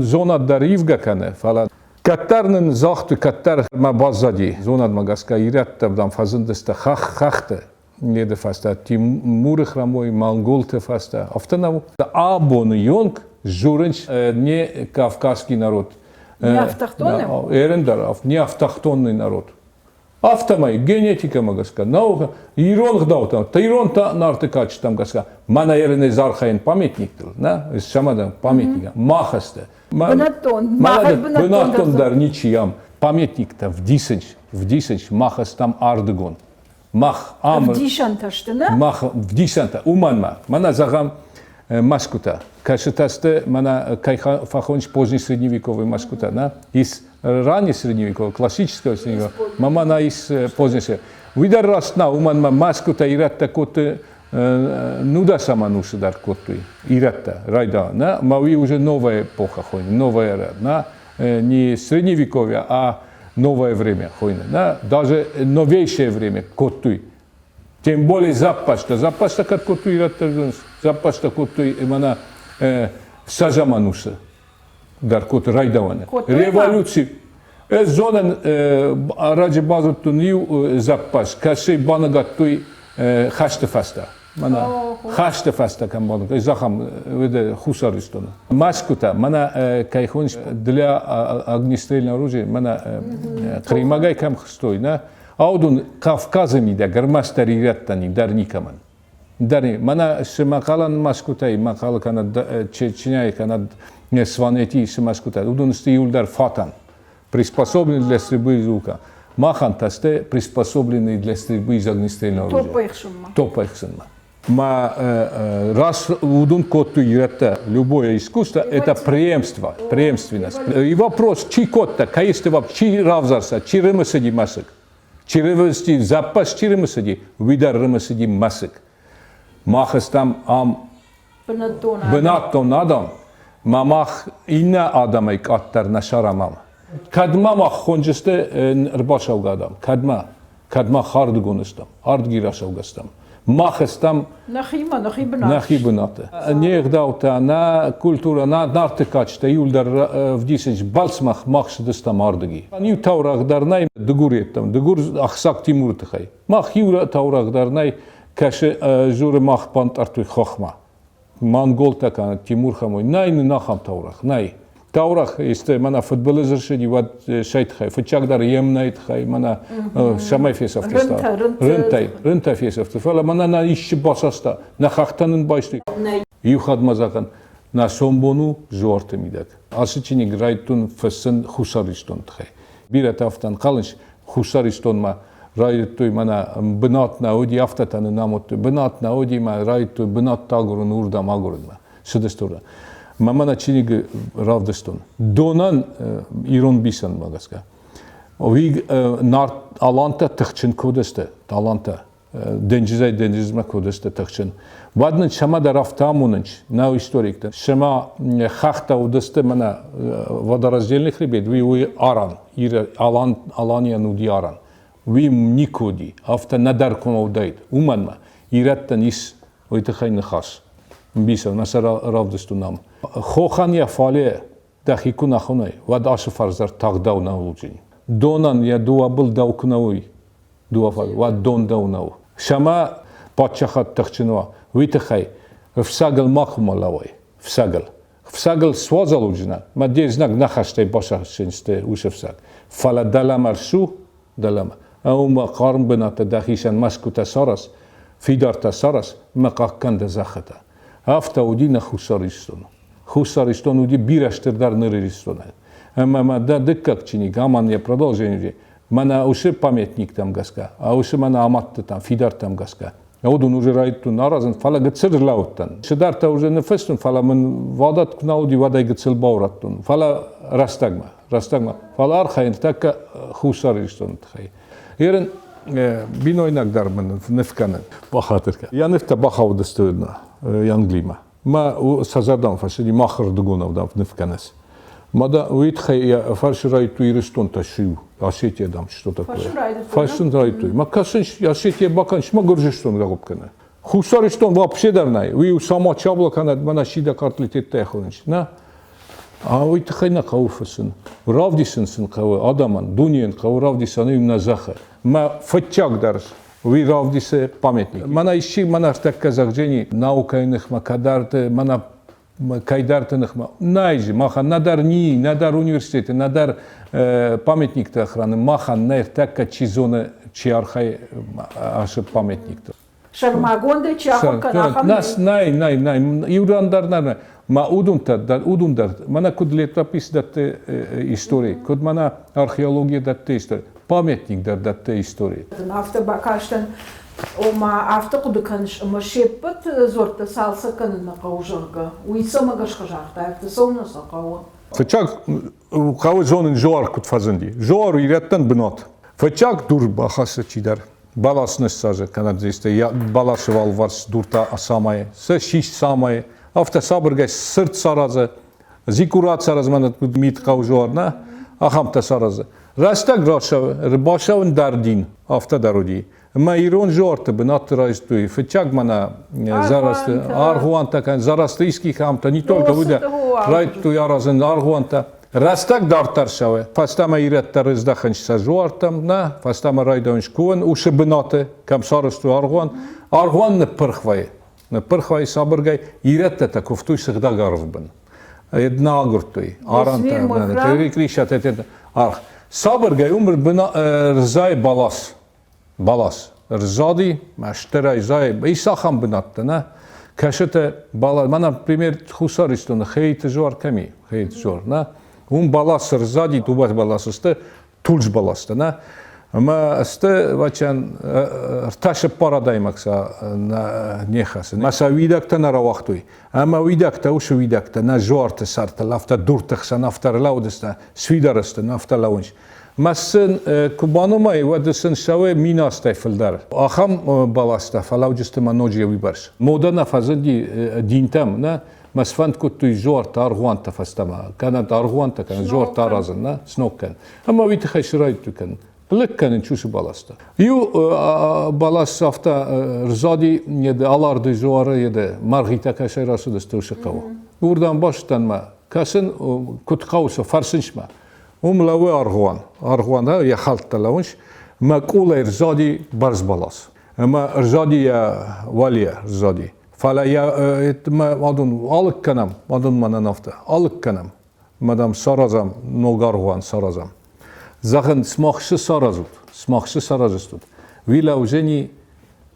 зонад дӕр ивгӕ кӕны, фӕлӕ кӕддӕр нын загътой, кӕддӕр ма баззади зонадмӕ гӕсгӕ ирӕттӕ, дам, фӕзындысты хӕхты Неды фӕстӕ Тимуры храмой, монголты фӕстӕ. Афтӕ нӕу. Абоны онг дзурынц не кавказский народ. Не автохтонный? Эрен дӕр, не автохтонный народ. Афтӕмӕй генетикӕмӕ гӕсгӕ, наука, ирон гъдӕуттӕм, ирон нарты кадджытӕм гӕсгӕ, мӕнӕ ерынӕй зархайӕн памятниктыл, нӕ, сӕмӕдӕн памятник, мах сты. Бынӕттон, махӕй бынӕттон дӕр ничи ам. Памятниктӕ вдисынц, вдисынц, мах стӕм ардыгон. Мах ам... Ӕвдисӕнтӕ сты, нӕ? Мах ӕвдисӕнтӕ, уымӕн ма. Мӕнӕ зӕгъӕм, мӕсгуытӕ. Кӕцытӕ сты, мӕнӕ кӕй фӕхонынц поздний средневековый мӕсгуытӕ, нӕ? Ис ранний средневековый, классического средневекового, ма мӕнӕ ис поздний. Уый дӕр раст нӕ, уымӕн ма мӕсгуытӕ ирӕттӕ кодтой нудӕсӕм ӕнусы дӕр кодтой ирӕттӕ райда, нӕ? Ма уый уже новая эпоха хойны, новая эра, нӕ? Не средневековье, а новое время хойны, да? Даже новейшее время кодтой. Тем более запаста. Запаста кӕд кодтой ирӕттӕ, запаста кодтой мӕнӕ сӕзӕм ӕнусы дӕр кодтой райдауӕны. Революци. Ӕз зонын, раджы базыдтон иу запас, кӕцы баныгӕдтой хӕсты фӕстӕ. Мӕнӕ хӕсты фӕстӕ кӕм баныгӕдтой, зӕгъӕм, Хуссар Ирыстоны. Мӕскуытӕ, мӕнӕ кӕй хоныс для огнестрельного оружия, мӕнӕ Хъримагӕй кӕм хстой, нӕ? Аудон Кавказы мидӕг ӕрмӕстдӕр ирӕттӕн дӕр никӕмӕн. Дӕр мӕнӕ цы мӕхъӕлӕн мӕскуытӕй, мӕхъӕлы кӕнӕ Чечняйы кӕнӕ Сванетийы цы мӕскуытӕ, уыдон сты иуылдӕр фатӕн, приспособлены для стрельбы из лука. Махӕн та сты приспособленные для стрельбы из огнестрельного оружия. Топпӕхсынмӕ. Топпӕхсынмӕ. Ма раз уыдон кодтой ирӕттӕ. Любое искусство – это преемство, преемственность. И вопрос, чи кодта, кӕй сты, чи равзарса, чи рымысыди мӕсыг. Чи рывысти запас, чи рымысыди, уый дӕр рымысыди мӕсыг. Мах стӕм ам бынӕттон адӕм, ма мах иннӕ адӕмӕй къаддӕр нӕ сарамӕм. Кӕдмӕ мах хонджысты ӕрбацӕугӕ адӕм? Кӕдмӕ? Кӕдмӕ хӕрдгон стӕм, ардги рацӕугӕ стӕм. Мах стӕм нӕхимӕ, нӕхи бынаты. Нӕхи бынаты. Не гъдӕуттӕ, нӕ культурӕ, нӕ нарты кадджытӕ иуылдӕр ӕвдисынц балцмӕ мах цыдыстӕм ардыги. Иу таурӕгъ дӕр нӕй дыгур йедтӕм, дыгур Ахсак Тимуры тыххӕй. Мах иу таурӕгъ дӕр нӕй, кӕсы дзуры мах бантъӕрдтой хохмӕ. Монголтӕ кӕнӕ Тимур хамой. Нӕй нын ахӕм таурӕгъ, нӕй. Таурӕгъ исты мӕнӕ фыдбылыз ӕрцыди, уӕд сӕй тыххӕй. Фыццагдӕр емнӕйы тыххӕй мӕнӕ цӕмӕй фесӕфтысты? Рынтӕй, рынтӕ фесӕфты. Фӕлӕ мӕнӕ нӕ исчи басаста, нӕ хӕхтӕ нын байстой. Иу хатт ма зӕгъӕн, нӕ сомбон у зуарты мидӕг. Ацы чиныг райдтон фыссын Хуссар Ирыстоны тыххӕй. Бирӕтӕ афтӕ ӕнхъӕлынц, Хуссар Ирыстонмӕ райдыдтой мӕнӕ бынат нӕ уыди, афтӕтӕ нын амыдтой. Бынат нӕ уыди, мӕ райдыдтой бынат агурын, уырдӕм агурынмӕ. Цыдысты уырдӕм. Мӕ мӕнӕ чиныг равдыстон. Донӕн ирон бисӕнмӕ гӕсгӕ. Уый нарт алантӕ тыхджын куы уыдысты, алантӕ денджызӕй денджызмӕ куы уыдысты тыхджын. Уӕд нын сӕмӕ дӕр афтӕ амонынц нӕ историктӕ. Сӕмӕ хӕхтӕ уыдысты мӕнӕ водораздельный хребет, уый уый арӕн, Алан, Аланийӕн уыди арӕн. Уый никуы уыди, афтӕ нӕдӕр куы уыдаид. Уымӕн ма ирӕттӕн ис уый тыххӕй ныхас. Мбисӕн, мӕ сӕ равдыстон ам. Хохӕн йӕ фале дӕхи куы нӕ хонай, уӕд ацы фарс дӕр тагъдау нӕ уылджын. Донӕн йӕ дыууӕ был дӕу куы нӕ уой, дыууӕ фарс, уӕд дон дӕу нӕу. Сӕмӕ паддзахад тыхджын уа, уый тыххӕй ӕфцӕгыл макуы лӕууай, ӕфцӕгыл. Ӕфцӕгыл суазал уыдзынӕ, мӕ де знаг нӕ хӕстӕй басахсдзысты уыцы ӕфцӕг. Фӕлӕ дӕлӕмӕ рцу, дӕлӕмӕ. Ӕмӕ хъарм бынаты дӕхицӕн мӕсгуытӕ сараз, фидартӕ сараз, мӕ хъахъхъӕн дӕ зӕххытӕ. Афтӕ уыди нӕ Хуссар Ирыстоны. Хуссар Ирыстон уыди бирӕ стырдӕр ныр Ирыстонӕй. Ӕмӕ мӕ дӕ дыккаг чиныг, аман йӕ продолжение, мӕнӕ уыцы памятниктӕм гӕсгӕ, а уыцы мӕнӕ амадтытӕм, фидӕрттӕм гӕсгӕ. Уыдон уже райдыдтон аразын, фӕлӕ гыццыл рлӕудтӕн. Цыдӕртӕ уже ныффыстон, фӕлӕ мын вадат куы нӕ уыди, уӕд ӕй гыццыл баурӕдтон. Фӕлӕ рӕстӕгмӕ, рӕстӕгмӕ. Фӕлӕ архайын тӕккӕ Хуссар Ирыстоны тыххӕй. Ерын бинойнаг дӕр мын ныв кӕны. Бахатыр кӕн. Йӕ нывтӕ бахаудысты Англимӕ. Мӕ сӕ зӕрдӕмӕ фӕцыди, махырдыгонау дам ныв кӕныс. Ма да уый тыххӕй фӕрсы райдыдтой Ирыстон та ссиу, Осетия дам что такое. Фӕрсын райдыдтой. Ма кӕсын, Осетия бакӕныс, ма Гуырдзыстон рагъуып кӕны. Хуссар Ирыстон вообще дӕр нӕй. Уый у Самачабло кӕнӕ мӕнӕ Шида Картлитеттӕ хонынц. Нӕ? А уый тыххӕй нӕ хъӕуы фыссын. Равдисын сын хъӕуы адӕмӕн, дунейӕн хъӕуы равдисын им нӕ зӕххы. Мӕ фыццагдӕр уый равдисы памятник. Мӕнӕ исчи мӕнӕ ӕртӕккӕ зӕгъдзӕни наукӕйы ныхмӕ кӕдӕрты, мӕнӕ кӕйдӕрты ныхмӕ. Нӕй же, махӕн нӕдӕр НИИ, нӕдӕр университеты, нӕдӕр памятникты охраны махӕн нӕ ӕртӕккӕ чи зоны, чи архайы ацы памятникты. Сӕрмагондӕй чи ахуыр кӕна, ахӕм нӕй? Нӕй, нӕй, нӕй. Иу ран дӕр нӕ. Ма уыдон дӕр, уыдон дӕр, мӕнӕ куыд летопись дӕтты истори, куыд мӕнӕ археология дӕтты истори, памятник дӕр дӕтты истори. Афтӕ бакастӕн, ома афтӕ хъуыды кӕныс, ӕмӕ се ппӕт дзуӕрттӕ цалцӕг кӕнын нӕ хъӕуы, зӕгъгӕ. Уый цӕмӕ гӕсгӕ загътай, афтӕ цӕуылнӕ сӕ хъӕуы? Фыццаг хъӕуы зонын зоар куыд фӕзынди. Зоар ирӕттӕн бынат. Фыццаг дур бахӕссы чидӕр. Бӕлас ныссадзы кӕнӕ бӕласы алыварс дуртӕ самайы, сӕ сис самайы, афтӕ сабыргай цырт саразы, зикъурат саразы, мӕнӕ куыд мит хъӕуы зоар, нӕ? Ахӕмтӕ саразы. Рӕстӕг рбацӕуын дӕр дин афтӕ дӕр уыди. Ӕмӕ ирон зоарты бынӕтты райстой фыццаг мӕнӕ зарасты аргъуантӕ кӕн зороастрийский храмтӕ не только уыдӕ райдыдтой аразын аргъуантӕ. Рӕстӕг дарддӕр цӕуы. Фӕстӕмӕ ирӕттӕ рыздӕхынц сӕ зуартӕм, нӕ, фӕстӕмӕ райдайынц кувын усы бынаты, кӕм сарӕзтой аргъуан. Аргъуан ныппырх вӕййы. Ныппырх вӕййы сабыргай. Ирӕттӕ та куывтой сыгъдӕг арвы бын. Нӕ агуырдтой арӕнтӕ, кришатӕ, аргъ. Сабыргай уым рзайы бӕлас. Бӕлас ӕрзади, мӕ стырӕй зайы, ис ахӕм бынӕттӕ, нӕ? Кӕсытӕ бӕлас, мӕнӕ, например, Хуссар Ирыстоны Хейты зуар кӕм и, Хейты зуар, нӕ? Уым бӕлас ӕрзади, дыууӕ бӕласы сты, тулдз бӕлӕстӕ, нӕ? Ӕмӕ сты, вӕчӕн, ӕртӕ цыппар адӕймаг сӕ не хӕцы. Мӕ сӕ уидӕгтӕ нӕ рауагътой. Ӕмӕ уидӕгтӕ, уыцы уидӕгтӕ нӕ зуарты сӕртыл афтӕ дурты хсӕн афтӕ рлӕудысты, сфидар сты, афтӕ лӕууынц. Мӕ сын куы банымай, уӕд сын цӕуы миназтӕй фылдӕр. Ахӕм бӕлӕстӕ фӕлӕуджысты ма ноджы уыйбӕрц. Модӕ нӕ фӕзынди динтӕм, нӕ? Мӕ сфӕнд кодтой зуартӕ, аргъуантӕ фӕстӕмӕ, кӕнӕ аргъуантӕ, кӕнӕ зуартӕ аразын, нӕ? Сног кӕнын. Ӕмӕ уый тыххӕй срайдыдтой кӕнын. Лыг кӕнын чусы бӕлӕстӕ. Иу бӕлас афтӕ рзади Аларды зуары еде мӕргъитӕ кӕсӕй рацыдысты уыцы хъӕуы. Уырдӕм бацыдтӕн мӕ кӕсын, куыд хъӕуы сӕ фӕрсынц мӕ. Уым лӕууы аргъуан. Аргъуан йӕ хӕлттӕ лӕууынц. Мӕ къулӕй рзади бӕрз бӕлас. Ӕмӕ рзади йӕ уӕлейӕ рзади. Фӕлӕ йӕ адон алыг кӕнӕм, адон мӕнӕн афтӕ, алыг кӕнӕм. Мадам, саразӕм, ног аргъуан саразӕм. Зӕгъын, сымах цы саразут, сымах цы саразыстут? Уый лӕудзӕни,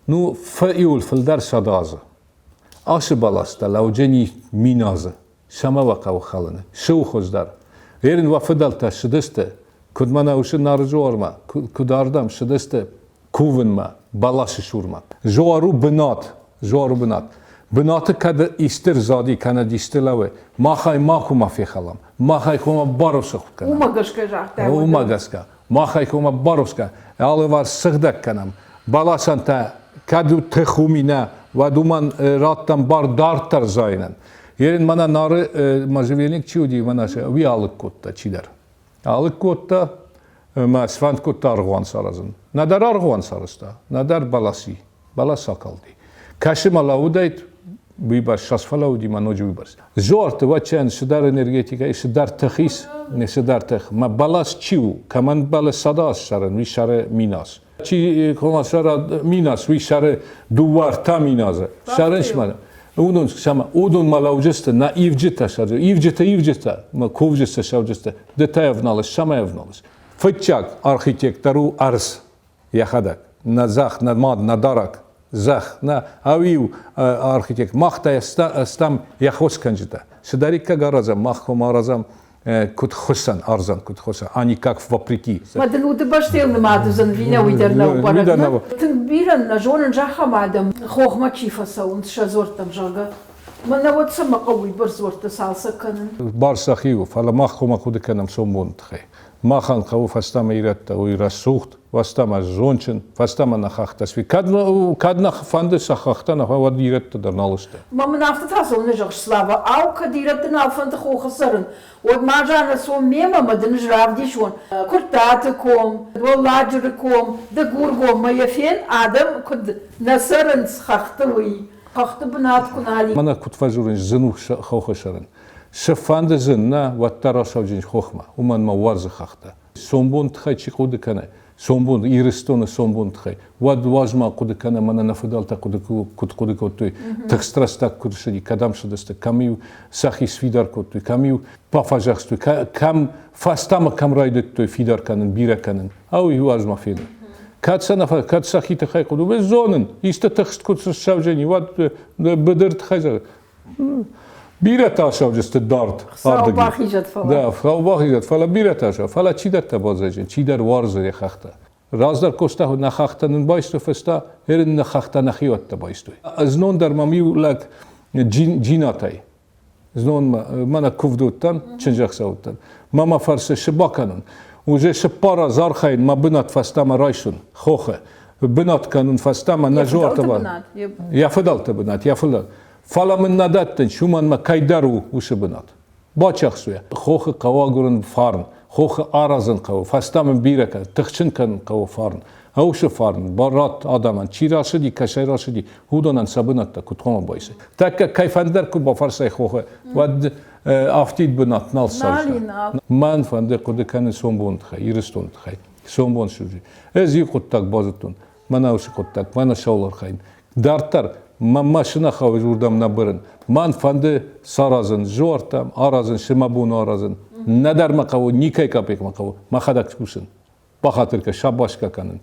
ну, фӕиуыл фылдӕр 100 азы. Ацы бӕлӕстӕ лӕудзӕни 1000 азы. Цӕмӕ уӕ хъӕуы хӕлыны? Цы у хуыздӕр? Ерын уӕ фыдӕлтӕ цыдысты, куыд мӕнӕ уыцы Нары дзуармӕ, куыд ардӕм цыдысты кувынмӕ, бӕласы цурмӕ. Дзуар у бынат, дзуар у бынат. Бынаты кӕд исты рзади кӕнӕ исты лӕууы, махӕй макуы ма фехалӕм, махӕй хъуамӕ барусых кӕнӕм. Уымӕ гӕсгӕ загътай. Уымӕ гӕсгӕ. Махӕй хъуамӕ барусгӕ, алыварс сыгъдӕг кӕнӕм. Бӕласӕн та кӕд тых уым и нӕ, уӕд уымӕн раттӕм бар дарддӕр зайынӕн. Ерын мӕнӕ Нары можжевельник чи уыди, мӕнӕ уый алыг кодта чидӕр. Алыг кодта ӕмӕ сфӕнд кодта аргъуан саразын. Нӕдӕр аргъуан сарӕзта, нӕдӕр бӕласи. Бӕлас акалди. Кӕсы ма лӕууыдаид, уыйбӕрц сас фӕлӕууыди ма ноджы уыйбӕрц. Зуарты вӕччӕн цыдӕр энергетикӕ ис, цыдӕр тых ис, не цыдӕр тых. Мӕ бӕлас чи у, кӕмӕн бӕлы 100 аз сӕрын, уый сӕры 1000 аз. Чи кома сӕра 1000 аз, уый сӕры дыууӕ-ӕртӕ 1000 азы. Сӕрын смӕ уыдон сӕмӕ уыдон ма лӕуджысты нӕ ивджытӕ сӕры ивджытӕ ивджытӕ ма кувджытӕ сӕуджытӕ ды та ӕвналыс сӕмӕ ӕвналыс. Фыццаг архитектор у ӕрдз йӕхӕдӕг. Нӕ зӕхх, нӕ мад, нӕ дарӕг зӕхх, нӕ ӕви архитект. Мах та стӕм йӕ хосгӕнджытӕ. Цыдӕриддӕр аразӕм, мах куы аразӕм, куыд хуыссӕн ӕрдзӕн, куыд хуыссӕн, а никак вопреки. Ма дын удыбӕстӕйыл нымад уыдзӕн, винӕ уый дӕр нӕу бӕрӕг. Тынг бирӕ нӕ зонын ахӕм адӕм, хохмӕ чи фӕцӕуынц сӕ дзуӕрттӕм, зӕгъгӕ. Мӕнӕ уӕд цӕмӕ хъӕуы уыйбӕрц дзуӕрттӕ цалцӕг кӕнын? Бар сӕхи у, фӕлӕ мах хъуамӕ хъуыды кӕнӕм сомбоны тыххӕй. Махӕн хъӕуы фӕстӕмӕ ирӕттӕ, уый рӕсугъд, фӕстӕмӕ зонджын, фӕстӕмӕ нӕ хӕхтӕ сви. Кӕд, кӕд нӕ фӕнды сӕ хӕхтӕ нӕ, уӕд ирӕттӕ дӕр нал сты. Ма мын афтӕ та цӕуылнӕ зӕгъыс, Слава? Ау, кӕд ирӕтты нал фӕнды хохы цӕрын, уӕд ма Жаннӕ цом мемӕ ӕмӕ дын ӕз равдисон Куырттаты ком, Уӕлладжыры ком, Дыгургом, мӕ йӕ фен, адӕм куыд нӕ цӕрынц хӕхты, уый. Хӕхты бынат куы нал и. Мӕнӕ куыд фӕдзурынц, зын у хохы цӕрын. Цы фӕнды зын нӕ, уӕддӕр рацӕуджын хохмӕ, уымӕн мӕ уарзы хӕхтӕ. Сомбон тыххӕй чи хъуыды кӕны, сомбон, Ирыстоны сомбон тыххӕй, уӕд уадз ма хъуыды кӕны, мӕнӕ нӕ фыдӕлтӕ хъуыды куыд хъуыды кодтой, тыхст рӕстӕг куыд ссыди, кӕдӕм цыдысты, кӕм-иу сӕхи сфидар кодтой, кӕм-иу бафӕдзӕхстой, кӕм фӕстӕмӕ кӕм райдыдтой фидар кӕнын, бирӕ кӕнын. Ау, иу аз ма фены. Кӕд сӕ нӕ кӕд сӕхи тыххӕй хъуыды, зонын, исты тыхст куыд ссӕудзӕни, уӕд быдыр тыххӕй зӕгъы. Бирӕтӕ ацӕуджысты дард. Хуыцау бахизӕд, фӕлӕ. Да, Хуыцау бахизӕд, фӕлӕ бирӕтӕ ацӕуы. Фӕлӕ чидӕртӕ баззайдзӕн, чидӕр уарзы йӕ хӕхтӕ. Раздӕр Къоста нӕ хӕхтӕ нын байстой фӕстӕ, ерын нӕ хӕхтӕ нӕхиуӕттӕ байстой. Знон дӕр мӕм иу лӕг Джинатӕй, знон мӕнӕ куывд уыдтӕн, чындзӕхсӕв уыдтӕн. Мӕ мӕ фӕрсы, цы бакӕнон? Уже цыппар аз архайын мӕ бынат фӕстӕмӕ райсын, хохы. Бынат кӕнын фӕстӕмӕ нӕ зоаты Йӕ фыдӕлты бынат, йӕ фыдӕл. Фӕлӕ мын нӕ дӕттынц, уымӕн мӕ кӕйдӕр у уыцы бынат. Бачахсуйӕ. Хохы хъӕуы агурын фарн, хохы аразын хъӕуы, фӕстӕмӕ бирӕ кӕн, тыхджын кӕнын хъӕуы фарн. Ӕусы фарн, барат адӕмӕн, чи рацыди, кӕцӕй рацыди, уыдонӕн сӕ бынӕттӕ куыд хъуамӕ байсой. Тӕккӕ кӕй фӕндӕр куы бафӕрсай хохы, уӕд афтид бынат нал ссардзынӕ. Мӕн фӕнды хъуыды кӕнын сомбоны тыххӕй, Ирыстоны тыххӕй. Сомбон суджы. Ӕз иу хъуыддаг базыдтон. Мӕнӕ уыцы хъуыддаг, мӕнӕ цӕуыл архайын. Дарддӕр мӕ машинӕ хъӕуы уырдӕм нӕ бырын. Мӕн фӕнды саразын зуартӕм, аразын, цы мӕ бон аразын. Нӕдӕр мӕ хъӕуы, никӕй капек мӕ хъӕуы, мӕхӕдӕг кусын. Бахатыр кӕн, сабашка кӕнын.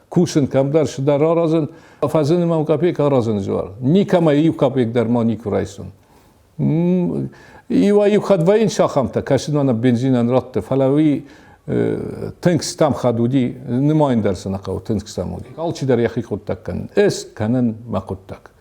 Кусын кӕмдӕр, цыдӕр аразын. Фӕзыны мӕм капек аразын зуар. Никӕмӕй иу капек дӕр ма никуы райсон. Иуӕй-иу хатт вӕййынц ахӕмтӕ, кӕсын мӕнӕ бензинӕн радты, фӕлӕ уый Тынг стӕм хатт уыди, нымайын дӕр цы нӕ хъӕуы, тынг стӕм уыди. Алчидӕр йӕхи хъуыддаг кӕнын. Ӕз кӕнын мӕ хъуыддаг.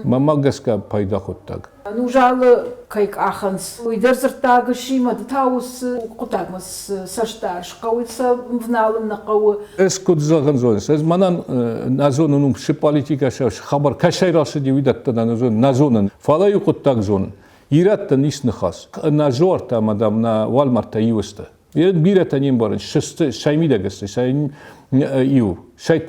Мӕнмӕ гӕсгӕ пайда хъуыддаг. Нузалы кӕй къахынц, уый дӕр дзырддаг сси, ды та уыцы хъуыддагмӕ цӕст дарыс, хъӕуы сӕ вналын нӕ хъӕуы. Ӕз куыд зӕгъын зоныс, ӕз мӕнӕн нӕ зонын уым цы политикӕ цы хабар кӕцӕй рацыди, уыдӕттӕ нӕ зонын, нӕ зонын. Фӕлӕ иу хъуыддаг зонын. Ирӕттӕн ис ныхас. Нӕ зуартӕ ӕмӕ, дам, нӕ уӕлмӕрдтӕ иу сты. Бирӕтӕ не мбарынц, сты сӕ мидӕг сты, сӕ иу, сӕ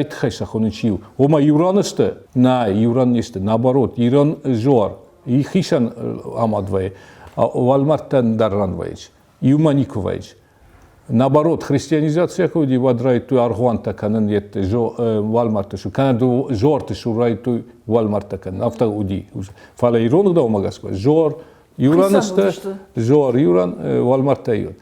тыххӕй сӕ хонынц иу. Ома иу ран сты? Нӕ, иу ран не сты. Наоборот, ирон зуар хицӕн амад вӕййы, уӕлмӕрдтӕн дӕр ран вӕййынц. Иумӕ никуы вӕййынц. Наоборот, христианизацийӕ куы уыди, уӕд райдыдтой аргъуантӕ кӕнын уӕлмӕрдты цур, кӕнӕ зуарты цур райдыдтой уӕлмӕрдтӕ кӕнын. Афтӕ уыди. Фӕлӕ ирон ӕгъдаумӕ гӕсгӕ зуар Иу ран сты, зор иу ран, уӕлмӕрдтӕ иу.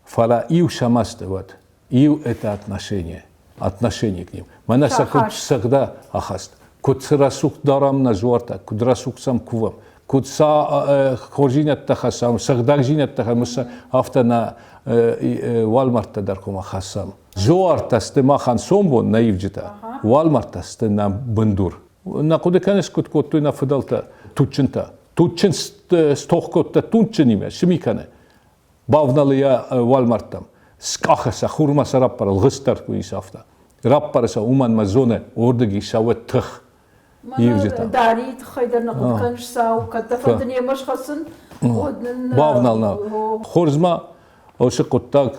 Фӕлӕ иу сӕмӕ сты уӕд. Иу это отношение, отношение к ним. Мӕнӕ сӕ куыд сыгъдӕ ахаст, куыд цы рӕсугъд дарӕм нӕ зуартӕ, куыд рӕсугъд сӕм кувӕм, куыд сӕ хорздзинӕдтӕ хӕссӕм, сыгъдӕгдзинӕдтӕ хӕссӕм, афтӕ нӕ уӕлмӕрдтӕ дӕр хъуамӕ хӕссӕм. Зуартӕ сты махӕн сомбон, нӕ ивджытӕ, уӕлмӕрдтӕ сты нӕ бындур. Нӕ хъуыды кӕныс, куыд кодтой нӕ фыдӕлтӕ, туджджынтӕ? Туджджын стох кодта туджджынимӕ, цы ми кӕны? Бавналы йӕ уӕлмӕрдтӕм, скъахы сӕ, хурмӕ сӕ раппары, лгъыстдӕр куы ис, афтӕ. Раппары сӕ, уымӕн мӕ зоны, уырдыг сӕ тых. Ивджытӕ. Дарийы тыххӕй дӕр нӕ хъуыды кӕныс сау, кӕд дӕ фӕнды немӕ схӕцын, уӕд нын... Бавнал нӕ. Хорз ма уыцы хъуыддаг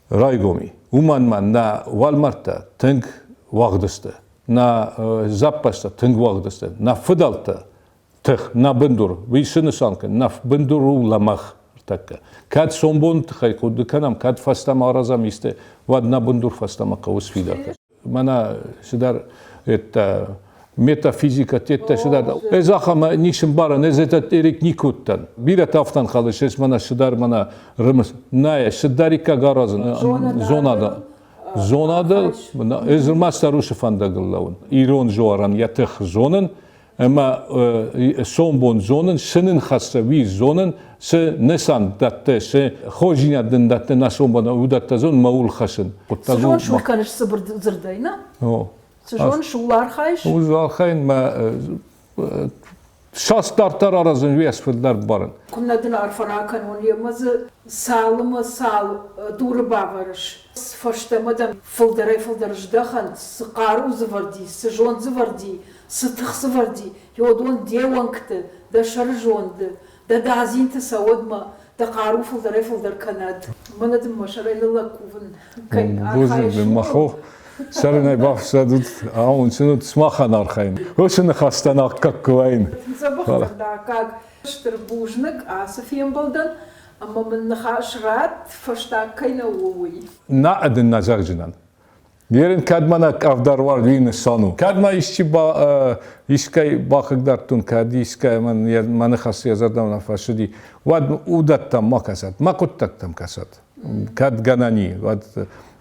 райгом и. Уымӕн ма нӕ уӕлмӕрдтӕ тынг уӕгъд сты. Нӕ зӕппӕзтӕ тынг уӕгъд сты, нӕ фыдӕлтӕ тых, нӕ бындур, уый цы нысан кӕны? Нӕ бындур у лӕмӕгъ ӕртӕккӕ. Кӕд сомбоны тыххӕй хъуыды кӕнӕм, кӕд фӕстӕмӕ аразӕм исты, уӕд нӕ бындур фӕстӕмӕ хъӕуы сфидар кӕнын. Мӕнӕ цыдӕр это метафизика теттӕ цыдӕр. Ӕз ахӕм ницы мбарын, ӕз этот эрик никуы уыдтӕн. Бирӕтӕ афтӕ ӕнхъӕлыс, ӕз мӕнӕ цыдӕр мӕнӕ рымыс. Нӕ, цыдӕриккаг аразын зонады. Зонады ӕз ӕрмӕстдӕр уыцы фӕндагыл лӕууын. Ирон зуарӕн йӕ тых зонын ӕмӕ сомбон зонын, цы нын хӕссы, уый зонын, цы нысан дӕтты, цы хорздзинад нын дӕтты нӕ сомбон, уыдӕттӕ зонын мӕ ууыл хӕссын. Цы зоныс, уый кӕныс цыбыр дзырдӕй, нӕ? Цы зоныс, ууыл архайыс? Ууыл архайын мӕ Цас дарддӕр аразын, уый ӕз фылдӕр барын. Куыннӕ дын арфӕ ракӕнон, йемӕ дзы цалынмӕ цал дуры бавӕрыс, фӕстӕмӕ дӕм фылдӕрӕй-фылдӕр здӕхӕнт, цы хъару дзы вӕрди, цы зонд дзы вӕрди, цы тых дзы вӕрди, уыдон де уӕнгты, дӕ сӕрызонды, дӕ дадзинты цӕуӕдмӕ дӕ хъару фылдӕрӕй-фылдӕр кӕнӕд. Мӕнӕ дын мӕ сӕрӕй ныллӕг кувын кӕй архайыс. Махо сӕрынӕй бафсӕдут, аунцынут сымахӕн архайын. Уыцы ныхӕстӕн аккаг куы уаин. Дзӕбӕх аккаг. Стыр бузныг ацы фембӕлдӕн ӕмӕ мын ныхас ратт, фӕстаг кӕй нӕ у, уый. Нӕ дын нӕ зӕгъдзынӕн. Ерын кӕд мӕнӕ къӕвдӕруард уый нысан у. Кӕд ма исчи ба, искӕй бахъыгдардтон, кӕд искӕй мӕ ныхас йӕ зӕрдӕмӕ нӕ фӕцыди, уӕд уыдӕттӕм ма кӕсӕд, мӕ хъуыддӕгтӕм кӕсӕд. Кӕд гӕнӕн и, уӕд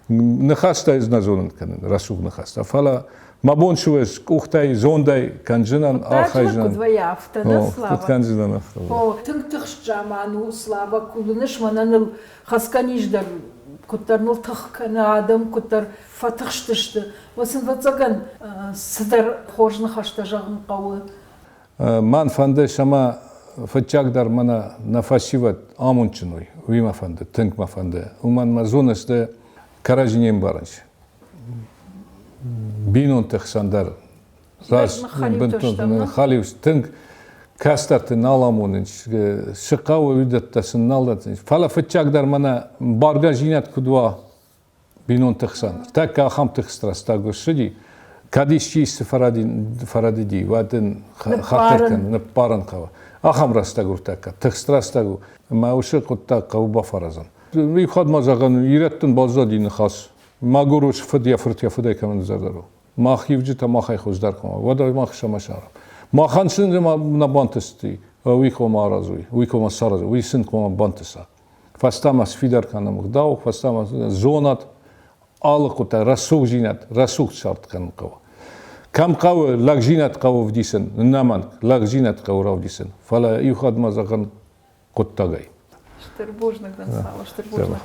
ныхӕстӕ ӕз нӕ зонын кӕнын, рӕсугъд ныхӕстӕ, фӕлӕ мӕ бон цы у, ӕз къухтӕй, зондӕй кӕнджынӕн, архайджынӕн. Куыд вӕййы афтӕ, нӕ, Слава? Куыд кӕнджынӕн, афтӕ. О, тынг тыхст заман у, Слава, куы уыныс, мӕнӕ ныл хӕцгӕ низ дӕр куыддӕр ныл тых кӕны, адӕм куыддӕр фӕтыхстысты. Уӕд сын, ӕвӕццӕгӕн, цыдӕр хорз ныхӕстӕ зӕгъын хъӕуы. Мӕн фӕнды, цӕмӕ фыццагдӕр мӕнӕ нӕ фӕсивӕд амондджын уой, уый мӕ фӕнды, тынг мӕ фӕнды. Уымӕн мӕ зоныс, ды кӕрӕдзи не мбарынц. Бинонты хсӕн дӕр раз бынтон халиу тынг кӕстӕрты нал амонынц, цы хъӕуы, уыдӕттӕ сын нал дӕттынц. Фӕлӕ фыццагдӕр мӕнӕ баргӕзинад куыд уа бинонты хсӕн. Тӕккӕ ахӕм тыхст рӕстӕг ссыди, кӕд исчи исты фӕрӕдыди, уӕд ын хатыр кӕнын, ныппарын хъӕуы. Ахӕм рӕстӕг у тӕккӕ, тыхст рӕстӕг у. Ӕмӕ уыцы хъуыддаг хъӕуы бафӕразын. Иу хатт ма зӕгъӕн, ирӕттӕн баззади ныхас, мӕгуыр ус фыд йӕ фырт йӕ фыдӕй кӕмӕн зӕрдӕ у. Мах ивджытӕ махӕй хуыздӕр хъуамӕ. Уӕдӕ мах сӕмӕ сарӕм. Махӕн сын нӕ бантысти, уый хъуамӕ аразой, уый хъуамӕ саразой, уый сын хъуамӕ бантыса. Фӕстӕмӕ сфидар кӕнӕм ӕгъдау, фӕстӕмӕ зонад, алы хъуыддаг, рӕсугъдзинад, рӕсугъд цард кӕнын хъӕуы. Кӕм хъӕуы, лӕгдзинад хъӕуы ӕвдисын, ӕнӕмӕнг, лӕгдзинад хъӕуы равдисын, фӕлӕ иу хатт ма зӕгъын хъуыддагӕй. Стыр бузныг дын, Слава, стыр бузныг.